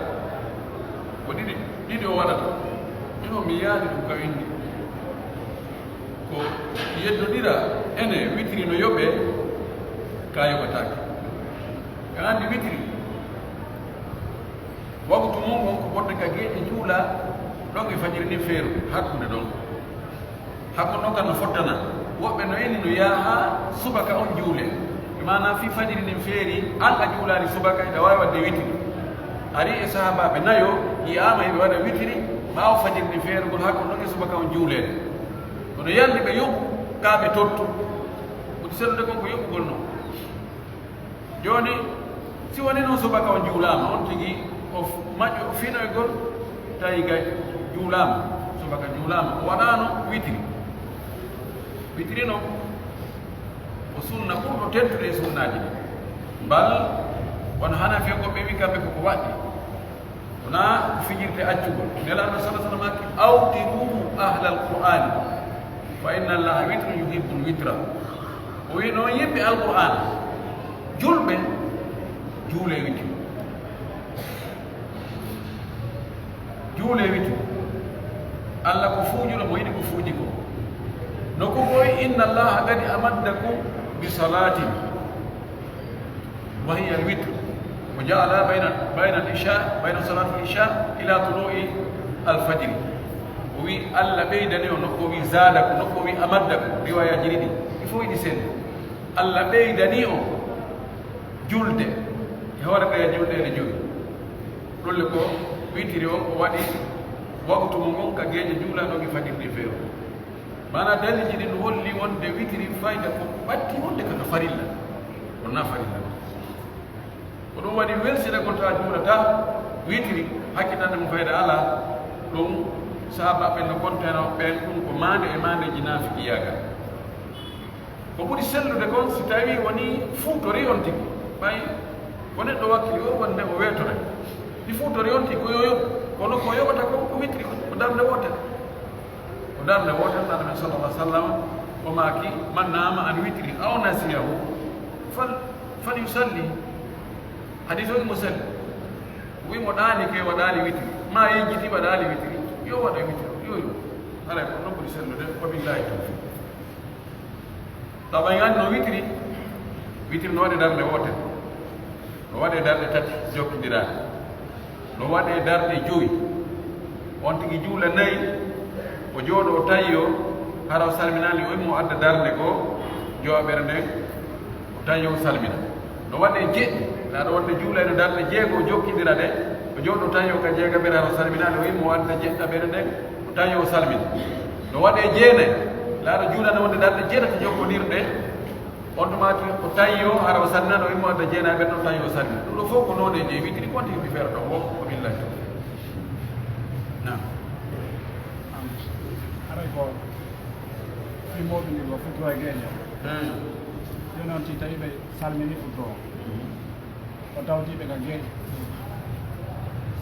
Ko ɗiɗi, ɗiɗi o waɗata. Ɗun mi yi'aali ɗun ka winndi. Ko yeddondira ene witiri no yoɓee, ka yoɓataake. Ka anndi witiri, waktu mun on ko wonde ka geeƴe juula, ɗon e fajiri ndin feeru, hakkunde ɗon. Hakkunde ɗon kan no fottana. Woɓɓe no inni no yaha subaka on juule. Maanaa fii fajiri ndin feeri, an a juulaali subaka, hiɗa waawi waɗde witiri. Ari e sahaabaaɓe nayo, yi'aama hiɓe waɗa witiri, ɓaawo fajiri ndin feerugol, hakkunde ɗon e subaka on juuleede. Kono yalli ɓe yoɓu, kaa ɓe tottu. Ɓuri sellude kon ko yoɓugol non. Jooni, si wonii non subaka on juulaama, on tigi o f-, maƴƴo o finoygol, tawi gay juulaama, subaka juulaama, o waɗaano witiri. Witiri non, ko sunna ɓurɗo tentude e sunnaaji ɗin. Bal, won Hanafiya ko ɓe wi'i kamɓe ko ko waɗɗi. Wonaa ko fijirde accugol. Nelaaɗo sallallaahu alayhi wa sallam maaki, "Awtiru ahlal Qur'aani, fa inna Allaaha witrun yuhibbul witra." O wi'i non, yimɓe Alqur'aana, julɓe, juulee witiri. Juulee witiri. Alla ko fuujuɗo, mo yiɗi ko fuuji ko. Nokku goo, "Inna Allaaha qad amaddakum bi salaatin." وهي الوتر، وجعل بين، بين العشاء، بين صلاة العشاء إلى طلوع الفجر. O wi'i, Alla ɓeydanii on, nokku o wi'i, زادكم، nokku o wi'i, أمدكم، riwaayaaji ɗiɗi, ɗi fow hiɗi selli. Alla ɓeydanii on julde, e hoore ɗee julɗeele jowi. Ɗun le ko witiri on, o waɗi waqtu mun on ka geeƴe juulaa ɗon e fajiri ndin feeru. Maanaa, dalilji ɗin holli wonde witiri fayda ko ɓatti wonde kaka farilla, wonaa farilla. Ko ɗum waɗi welsita kon tawa juulata witiri, hakkitande mo fayda alaa. Ɗum sahaabaaɓe no konteno ɓen ɗum ko maande e maandeeji naafiqiyaagal. Ko ɓuri sellude kon si tawii wonii fuutorii on tigi, ɓay ko neɗɗo wakkili o wonde o weetoray. Si fuutorii on tigi ko yo yoɓu, kono ko yoɓata kon ko witiri, ko darnde wootere. Ko darnde wootere, Annabi sallallahu alaihi wasallam o maaki, "Man nama an witri aw nasiyahu fal, falyusalli." Hadis on mo selli. Wi mo ɗaani ke waɗaali witri, ma yejjiti waɗaali witri, yo waɗa witri, yo yo. Haray ko non ɓuri sellude, wa billahi tawfiq. Tawa yani no witri, witri no waɗe darnde wootere, no waɗe darnde tati jokkindiraa, no waɗe darnde jowi. On tigi juula nayi, o jooɗo, o tayyoo, hara o salminaali, o immo adda darnde goo, jowaɓere nden, o tayyoo, o salmina. No waɗe jeɗɗi, laaɗo wonde juulayno darnde jeego, o jokkindira ɗe, o jooɗo, o tayyoo ka jeegaɓere, hara o salminaali, o immo adda jeɗɗaɓere nden, o tayyoo, o salmina. No waɗe jeenayi, laaɗo juulano wonde darnde jeetati jokkondirɗe, on tuma tigi o tayyoo, hara o salminaali, o immo adda jeenayi ɓen ɗon tayyoo, o salmina. Ɗum ɗo fof ko nooneeji e witiri, konti yimɓe feere ɗon woo, ko billahi tawfiq. Naam. Haray ko fii mawɓe ni ko futuro e geeƴe. Hmm. Jooni on, si tawii ɓe salmini futuro, o tawti ɓe ka geeƴe.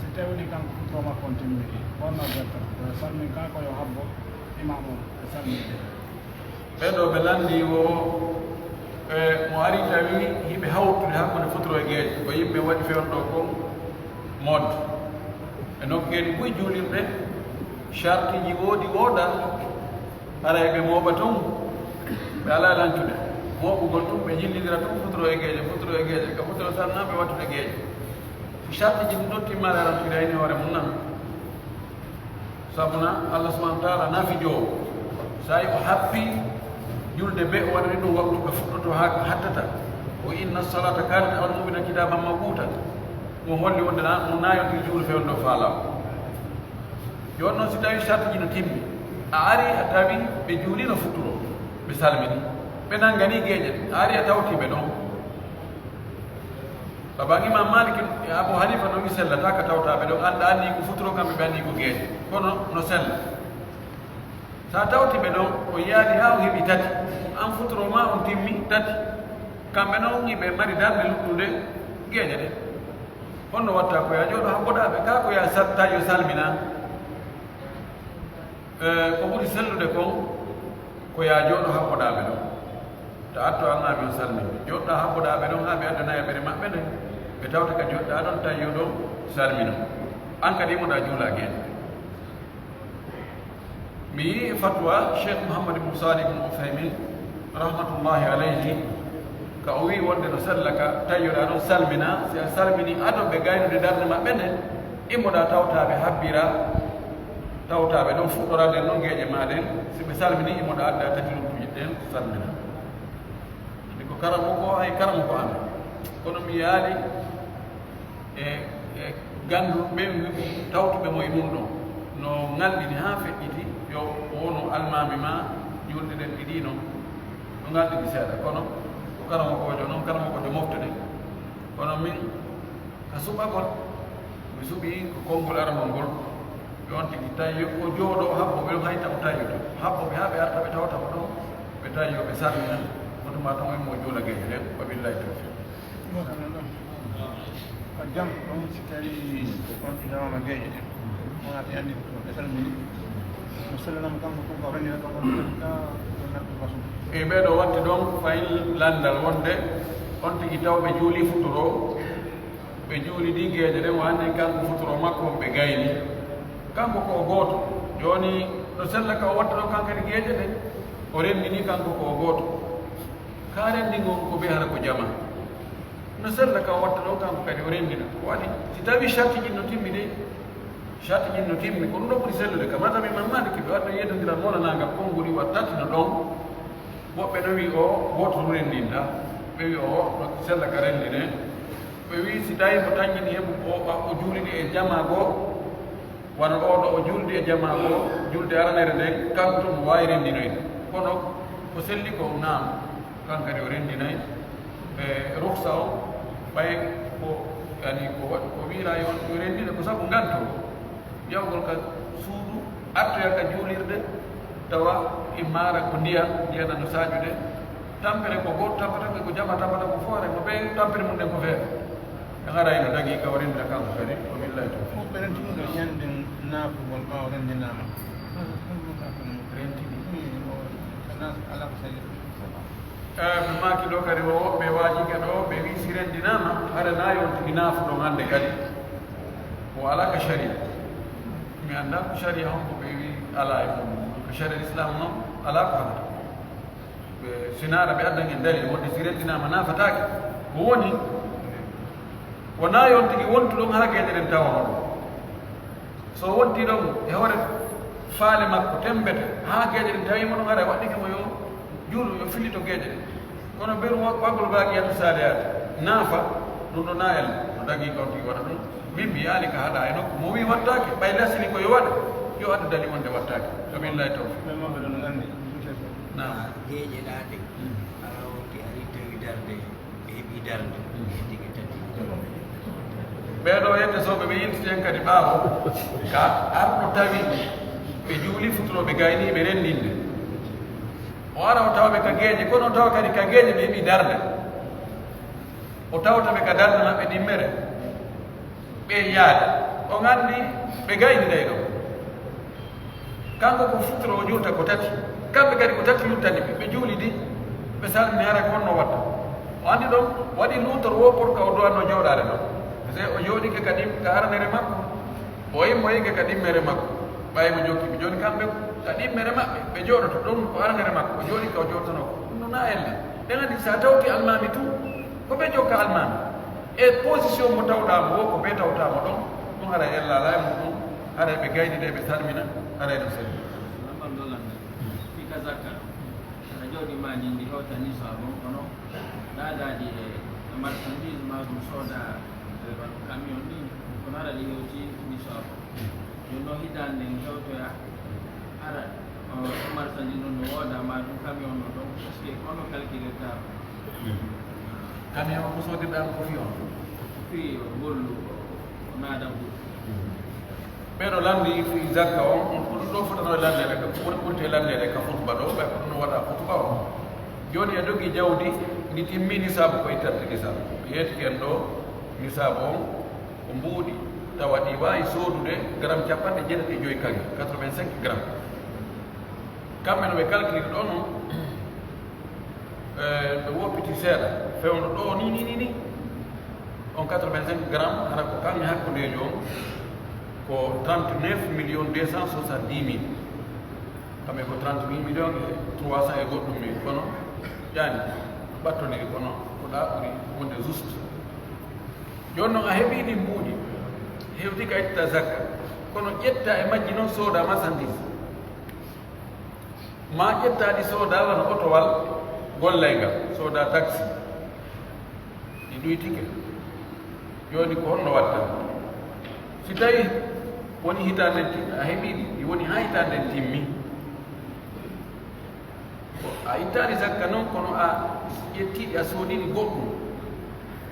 Si tawii ni kanko futuro makko on timmi, honno o watta? O salmini kanko yo habbo imaamu on, ɓe salmini ɓe. Ɓee ɗoo ɓe lanndii woo, e, mo ari tawi hiɓe hawtude hakkunde futuro e geeƴe, ko yimɓe waɗi fewndo kon mode. E nokkeeli buy juulirɗe, sartiiji woodi woodaa, haray ɓe mooɓa tun, ɓe alaa lancude. Mooɓugol tun, ɓe jillindira tun futuro e geeƴe, futuro e geeƴe, ka futuro sanna ɓe wattude geeƴe. Sartiiji ɗin ɗon timmaali arantude ayni hoore mun nan. Sabuna Allah subhanahu wa ta'ala nafi joo. Sai o happi julde be o waɗani ɗum waqtu ka fuɗɗoto haa ka hattata. Wa inna salata kanat al mu'mina kitaban mawquta. Mo holli wonde na, mo naayonti juulu fewndo faalaa. Jooni non, si tawi sartiiji no timmi, a ari a tawi ɓe juulino futuro, ɓe salmini, ɓe nangani geeƴe, a ari a tawti ɓe ɗon. Baba Imam Malik e Abu Hanifa no wi sellataa ka tawtaa ɓe ɗon, an ɗa anni ko futuro, kamɓe ɓe anni ko geeƴe. Kono no sella. Sa tawti ɓe ɗon, o yaadi haa o heɓi tati. An futuro ma on timmi tati. Kamɓe non hiɓe mari darnde luttude geeƴe ɗe. Honno watta? Ko ya jooɗo habboɗaa ɓe, kaa ko ya sal-, tawi yo salmina? Eh, ko ɓuri sellude kon, ko ya jooɗo habboɗaa ɓe ɗon. Ta atto an maa mi on salmini. Jooɗoɗaa habboɗaa ɓe ɗon haa ɓe adda nayaɓere maɓɓe nden. Ɓe tawta ka jooɗoɗaa ɗon, tawi yo ɗon salmino. An kadi imoɗaa juulaa geeƴe. Mi yi'i fatwa Cheikh Mouhammad ibn Salih ibn Uthaymin, rahmatullahi alayhi, ka o wi'i wonde no sella ka tayyoɗaa ɗon salmina, si a salmini ado ɓe gaynude darnde maɓɓe nden, immoɗaa tawtaa ɓe habbira, tawtaa ɓe ɗon fuɗɗoraa nden ɗon geeƴe maa ɗen, si ɓe salmini immoɗaa adda tati luttuɗi ɗen salmina. Andi ko karamo ko, hay karamo ko amen. Kono mi yaali e, e ganduɓe ɓen wi-, tawtuɓe mo e mum ɗon. No ŋalɗini haa feƴƴiti, yo o wonu almaami ma, julde ɗen ɗiɗi non. No ŋalɗini seeɗa, kono ko karamokoojo non, karamokoojo mofte ɗen. Kono min, ka suɓagol, mi suɓii ko konngol aranol ngol. Yo on tigi tawi o jooɗoo, habbo ɓe, hay taw tawi to. Habbo ɓe haa ɓe arta, ɓe tawta ko ɗon, ɓe tawi yo ɓe salmina, mo tuma ton en mo juula geeƴe ɗen, wa billahi tawfiq. Ko jam, ɗon si tawi on imaama geeƴe ɗen, on ati anndi ko ɓe salmini. Mo sallanama kanko tun ka renndina ɗon, on ka, on nattu ka sum. E ɓee ɗoo watti ɗon fayin lanndal wonde on tigi taw ɓe juuli futuro, ɓe juulidi geeƴe ɗen, o anndi kanko futuro makko on ɓe gayni. Kanko ko o gooto. Jooni no sella ka o watta ɗon kankadi geeƴe ɗen, o renndini kanko ko o gooto. Ka renndingol ko bee hara ko jama. No sella ka o watta ɗon kanko kadi o renndina. Ko waɗi? Si tawii sarti ɗin no timmi de, sarti ɗin no timmi, ko ɗum ɗo ɓuri sellude. Ka mazhabi Imam Maliki ɓe waɗno yeddondiral mawlanaangal konngol iwa tati no ɗon. Woɓɓe no wi'i o gooto no renndinta, ɓe wi'i o no sella ka renndine. Ɓe wi'i si tawii mo tanƴini heɓu o, o juulini e jamaa goo, Wano oo ɗoo o juldi e jamaa goo, julde aranere nden, kanko tun mo waawi renndinoyde. Kono ko selli ko naam, kan kadi o renndinay, e rukhsa o, ɓay ko, yani ko waɗ-, ko wi'ira yo, yo renndine ko sabu nganto. Yawgol ka suudu, artoya ka juulirde, tawa immaara ko ndiyan, ndiyan no saajude. Tampere ko gooto tampata, ko jama tampata, ko foore, ko ɓe tampere mun ɗen ko feere. En arayno dagii ka o renndira kanko kadi, ko billahi tawfiq. Ko ɓe renndinɗo ñande naafugol ɓaawo renndinaama. Renndini. Wi, o, so nas-, alaa ko sali. Eh, ɓe maaki ɗoo kadi, o woɓɓe waajiɓe ɗoo, ɓe wi'i si renndinaama, hara na yo on tigi naafu ɗon hannde kadi. O alaa ka sharia. Mi anndaa ko sharia honko ɓe wi'i alaa e mum. Ko sharia Islam non, alaa ko haɗata. Ɓe sinaara ɓe addan en dalil wonde si renndinaama naafataake. Ko woni, wonaa yo on tigi wontu ɗon haa geeƴe ɗen tawa mo ɗon. So wontii ɗon e hoore faale makko, temmbete, haa geeƴe ɗen tawi mo ɗon, hara waɗɗike mo yo juulu, yo fillito geeƴe ɗen. Kono beru wa-, waggol baaqiyatu saalihaat, naafa, ɗum ɗo na ella, no dagii kon tigi waɗa ɗum. Min mi yaali ka haɗa e nokku, mo wi'i wattaake, ɓay lasini ko yo waɗe, yo addu dalil wonde wattaake. Wa billahi tawfiq. Naam. Geeƴe ɗaa ɗe, hara on ki ari tawi darnde, ɓe heɓi darnde, ɓe heɓi tati. Ɓee ɗoo yedde sooɓe ɓe yiltiti en kadi ɓaawo, ka arɗo tawi ɓe juuli futuro ɓe gayni ɓe renndinde. O ara o tawa ɓe ka geeƴe, kono o tawa kadi ka geeƴe ɓe heɓi darnde. O tawta ɓe ka darnde maɓɓe ɗimmere. Ɓe yaade. On anndi ɓe gayni ɗay ɗoo. Kanko ko futuro o juulta ko tati. Kamɓe kadi ko tati luttani ɓe. Ɓe juulidi, ɓe salmini hara ko honno watta. O anndi ɗon, waɗi luutor woo pour que o duwanno jooɗaade ɗon. Parce que o jooɗike ka ɗim-, ka aranere makko. O immoyike ka ɗimmere makko. Ɓay mo jokki ɓe. Jooni kamɓe ka ɗimmere maɓɓe, ɓe jooɗoto ɗon ko aranere makko. O jooɗi ka o jooɗotonoo ko. Ɗum no na ella. Ɗen anndi sa tawti almaami tun, ko ɓe jokka almaami. E position mo tawɗaa mo woo, ko ɓe tawtaa mo ɗon, ɗum haray ella alaa e muɗum, haray ɓe gaynida, ɓe salmina, haray no selli. Lamar ɗo lanndal, fii ka zakka ɗon, hara jawdi maa ndin ndi hewta nisaabu on, kono ɗaagaaji e, e marchandise maa ɗum sooda, e wano camion ni, kono hara ɗi hewti nisaabu on. Jooni non hitaande nden hewtoya, hara, o, o marchandise non no wooda, maa ɗum camion non ɗon, est-ce que kono calculirta? Camion ko soodirɗaa ko fii on? Fii o gollu, o naada buuɗi. Ɓeeɗo lanndi fii zakka on, on ko ɗum ɗoo fotano lanndeede ka, woni ɓurte lanndeede ka khutba ɗoo, ɓay ko ɗum no waɗa khutba on. Jooni e dogi jawdi, ndi timmi nisaabu ko ittata nisaabu. Yeetike en ɗoo, nisaabu on, ko mbuuɗi, tawa ɗi waawi soodude gramme cappanɗe jeetati e joy kaŋŋe, quatre-vingt-cinq grammes. Kamɓe no ɓe calculirta ɗoo non, eh, ɓe woppiti seeɗa, fewndo ɗoo ni, ni, ni, ni. On quatre-vingt-cinq grammes, hara ko kaŋŋe hakkundeejo on, ko trente-neuf millions deux cent soixante-dix mille. Kamɓe ko trente-huit millions et trois cents e goɗɗum mille, kono, yani, ɓattoniri, kono ko ɗaa ɓuri wonde juste. Jooni non a heɓii ɗin mbuuɗi, hewti ka itta zakka, kono ƴetta e majji non sooda marchandise. Maa ƴetta ɗi sooda wano otowal gollaygal, sooda taxi. Ɗi ɗuytike. Jooni ko honno watta? Si tawi woni hitaande nden ti-, a heɓii ɗi, ɗi woni haa hitaande nden timmi. Ko a ittaali zakka non, kono a ƴettii ɗi, a soodii ɗi goɗɗum.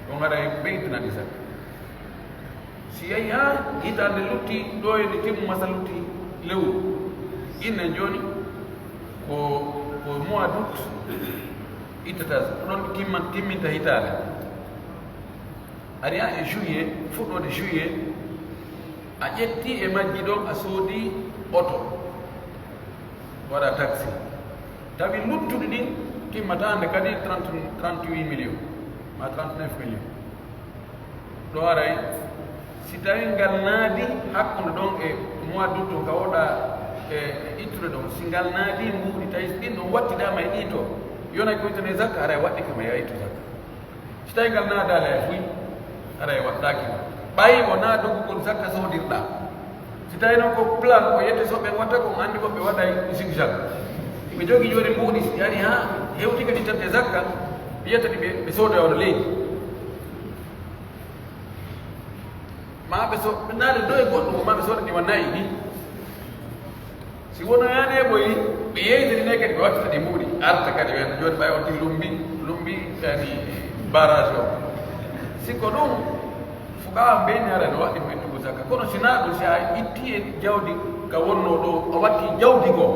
Ɗon haray ɓeydinaa ɗi zakka. Si yahi haa hitaande lutti, ɗoo e nde timmu masa lutti lewru. Innen jooni ko, ko mois d'août ittata, ko ɗon timman-, timminta hitaande. Ari haa e juillet, fuɗɗoode juillet, a ƴettii e majji ɗon, a soodii oto, waɗa taxi. Tawi luttuɗi ɗin timmataa hannde kadi trente, trente-huit millions, maa trente-neuf millions. Ɗo haray, si tawii ngal naadi hakkunde ɗon e mois d'août on ka woɗa e ittude ɗon, si ngal naadi mbuuɗi, tawi ɗin ɗon wattidaama e ɗii to, yonay ko ittane zakka, haray waɗɗike ma yaa ittu zakka. Si tawii ngal naadaali hay buy, haray waɗɗaaki ma. Ɓay wonaa dogugol zakka soodirɗaa. Si tawii non ko plan, ko yette soɓe watta, ko on anndi woɓɓe waɗay zigzag. Ɓe jogii jooni mbuuɗi, si yaani haa hewti kadi tedde zakka, ɓe yetta ɗi ɓe, ɓe soodoya wano leydi. Maa ɓe so, ɓe naali dow e goɗɗum, maa ɓe soodani wa na'i ni. Si wonoyaani e ɓoyi, ɓe yeytini ne kadi, ɓe wattata ɗi mbuuɗi. Arta kadi, ɓe jooni ɓay on ti lumbi, lumbi, yani, barrage o. Si ko ɗum, fuqahaa ɓe ni hara no waɗi ɓe tugu zakka. Kono si naa ɗum, si a itti e jawdi ka wonnoo ɗo, a watti jawdi goo.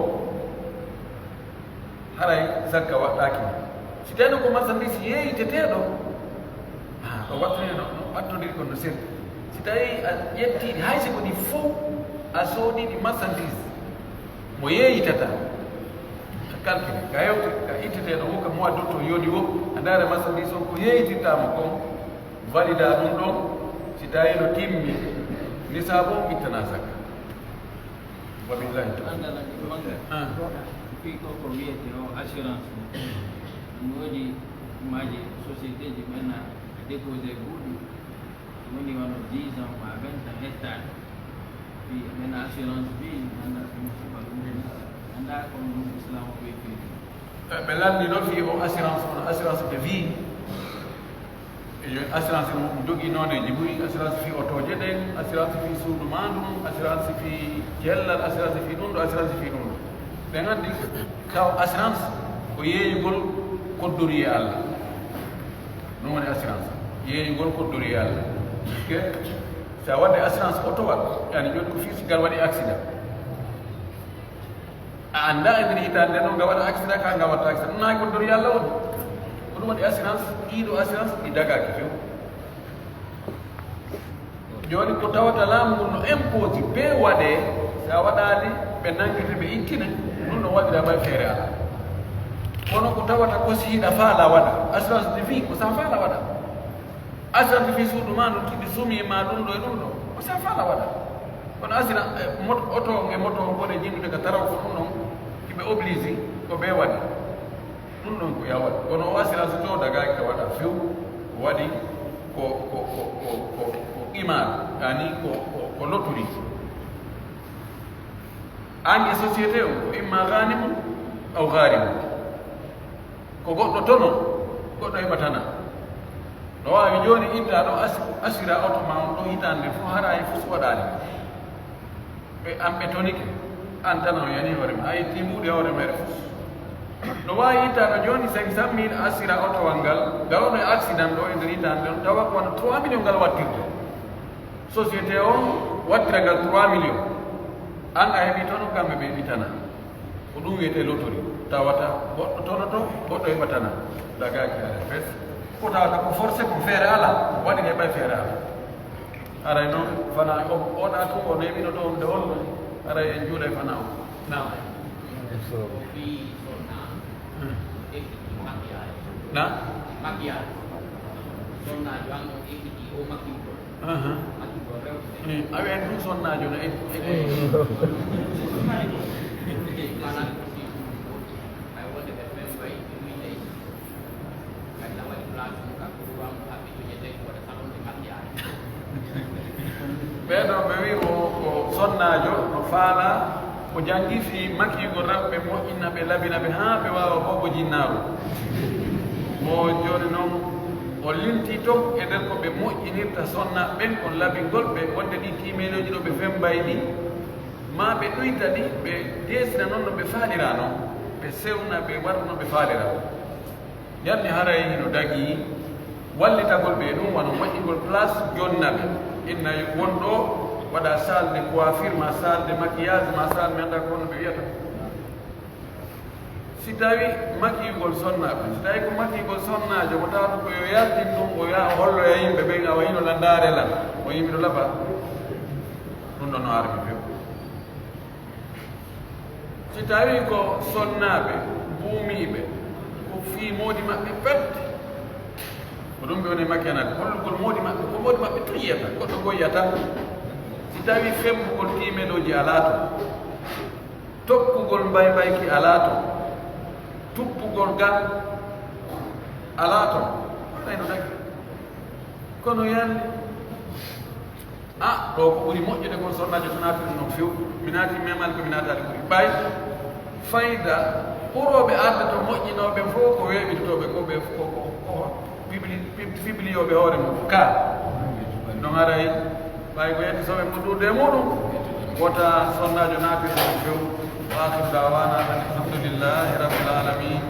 Haray zakka waɗɗaaki. Si tawii ko marchandise yeeyiteteeɗo, ah, o wattane no, no wattondiri kon no selli. Si tawii a ƴettii ɗi, hay si ko ɗi fow a soodii ɗi marchandise mo yeeyitata, a calcule, ka hewti, ka ittetee ɗo, wo ka mois d'août o yoni wo, a ndaara marchandise on ko yeeyitirtaa mo kon, valida ɗum ɗon, si tawii no timmi, nisaabu on ittana zakka. Wabillahi tawfiq. Annda lan ɗum ɗon. Ah. Fii ko ko wiyetee o assurance. No woodi maaji société ji men a déposé buuɗi. Woni wano dix ans ma vingt ans hectare. Fii men assurance vie, annda ko mo suɓa ɗum. Annda ko ɗum Islam o wiyi fii. Eh, ɓe lanndino fii o assurance, on assurance de vie. E yo assurance mo ɗum jogii nooneeji buy, assurance fii otooje ɗen, assurance fii suudu maa ndun, assurance fii cellal, assurance fii ɗum ɗo, assurance fii ɗum ɗo. Ɓen anndi taw assurance ko yeeyugol koddoriyee Alla. Ɗum woni assurance, yeeyugol koddoriyee Alla. Ke, si a waɗde assurance oto waɗ, yani jooni ko fii si ngal waɗi accident. A anndaa e nder hitaande nden, nga waɗa accident, ka nga waɗata accident. Ɗum nayi ko koddoriyee Alla woni. Ko ɗum waɗi assurance, ɗii ɗoo assurance, ɗi dagaaki few. Jooni ko tawata laamu ngun no imposi bee waɗee, si a waɗaali, ɓe nangete, ɓe ittine, ɗum no waɗira bay feere alaa. Kono ko tawata ko si hiɗa faala waɗa, assurance de vie, ko si a faala waɗa. Assurance fii suudu maa ndun, kiɓe sumi maa ɗum ɗo e ɗum ɗo, ko si a faala waɗa. Kono assurance, eh, mot-, oto on e moto on woni jinnude ka taraw ko ɗum ɗon, kiɓe obligé, ko ɓe waɗi. Ɗum ɗon ko yawat. Kono o assurance to dagaaki ka waɗa few, waɗi ko, ko, ko qimar, yani ko, ko, ko lotterie. An e société on, ko imma ganimun aw garimun. Ko goɗɗo tono, goɗɗo heɓa tana. No waawi jooni itta ɗo as-, asira oto ma on ɗo hitaande fof, hara hay fus waɗaali. Ɓe, an ɓe tonike, an tan on yani hoore ma, a itti mbuuɗi hoore mere fus. No waawi itta ɗo jooni cinq cent mille asira otowal ngal, ngal wano e accident ɗo e nder hitaande ɗon, tawa ko wano trois millions ngal wattirte. Société on wattira ngal trois millions. An a heɓi tono, kamɓe ɓe heɓi tana. Ko ɗum wiyetee lotori. Tawata goɗɗo tonoto, goɗɗo heɓa tana. Dagaaki haray fes. Ko tawata ko forcé, ko feere alaa, waɗi ne ɓay feere alaa. Haray noon, fana o, oɗa tun o neeɓino ɗo wonde holno, haray en juulay fana o. Naam. Ko fii sonna, hmm, ekiti makiyaji. Na? Makiyaji. Sonna jo an o ekiti o makiyugol. Aha. Makiyugol rewɓe. Hmm, awi en ɗum sonnaajo no ekiti. Fana ko fii ɗum ko, ay wonde ɓe fen bay, ɓe wiy ley. Ɓee ɗoo ɓe wi'i o ko sonnaajo, no faalaa, o janngii fii makiyugol rewɓe, moƴƴina ɓe, labina ɓe, haa ɓe waawa boobo jinnaaru. Mo jooni non, o lintii ton e nder ko ɓe moƴƴinirta sonnaaɓe ɓen, kon labingol ɓe, wonde ɗii tiimeelooji ɗo ɓe femmbay ɗi, maa ɓe ɗuyta ɗi, ɓe deesina non no ɓe faaliraa non, ɓe sewna, ɓe waɗa no ɓe faaliraa. Yanni haray hino dagii wallitagol ɓe e ɗum, wano moƴƴingol place jonna ɓe. Inna won ɗo waɗa salle de coiffure, ma salle de maquillage, ma salle mi anndaa ko honno ɓe wiyata. Si tawi makiyugol sonnaaɓe, si tawi ko makiyugol sonnaajo, ko tawata ko yo yaltin ɗum, o yaha o holloya yimɓe ɓen, awa hino landaare lan, o yimɓe no laba. Ɗum ɗon no armi few. Si tawii ko sonnaaɓe buumiiɓe, ko fii moodi maɓɓe pet, ko ɗum ɓe woni makenat, hollugol moodi maɓɓe, ko moodi maɓɓe tun yiyata, goɗɗo goo yiyata. Si tawii femmbugol tiimelooji alaa ton, tokkugol mbaybayki alaa ton, tuppugol gal alaa ton, waɗay no dagi. Kono yande, Ah, ɗo ko ɓuri moƴƴude kon sonnaajo to naatiri non few. Mi naati memal ko mi naataali ɓuri. Ɓay fayda ɓurooɓe arde to moƴƴinooɓe fow ko weeɓitotooɓe ko ɓe ko, ko, ko pibli-, pib-, fibliyooɓe hoore mum ka. Non haray Ɓay ko yetti soɓe mo duude e muɗum, wota sonnaajo naatirde ɗum few. Wa akhiru da'wana anil hamdulillahi rabbil alamin.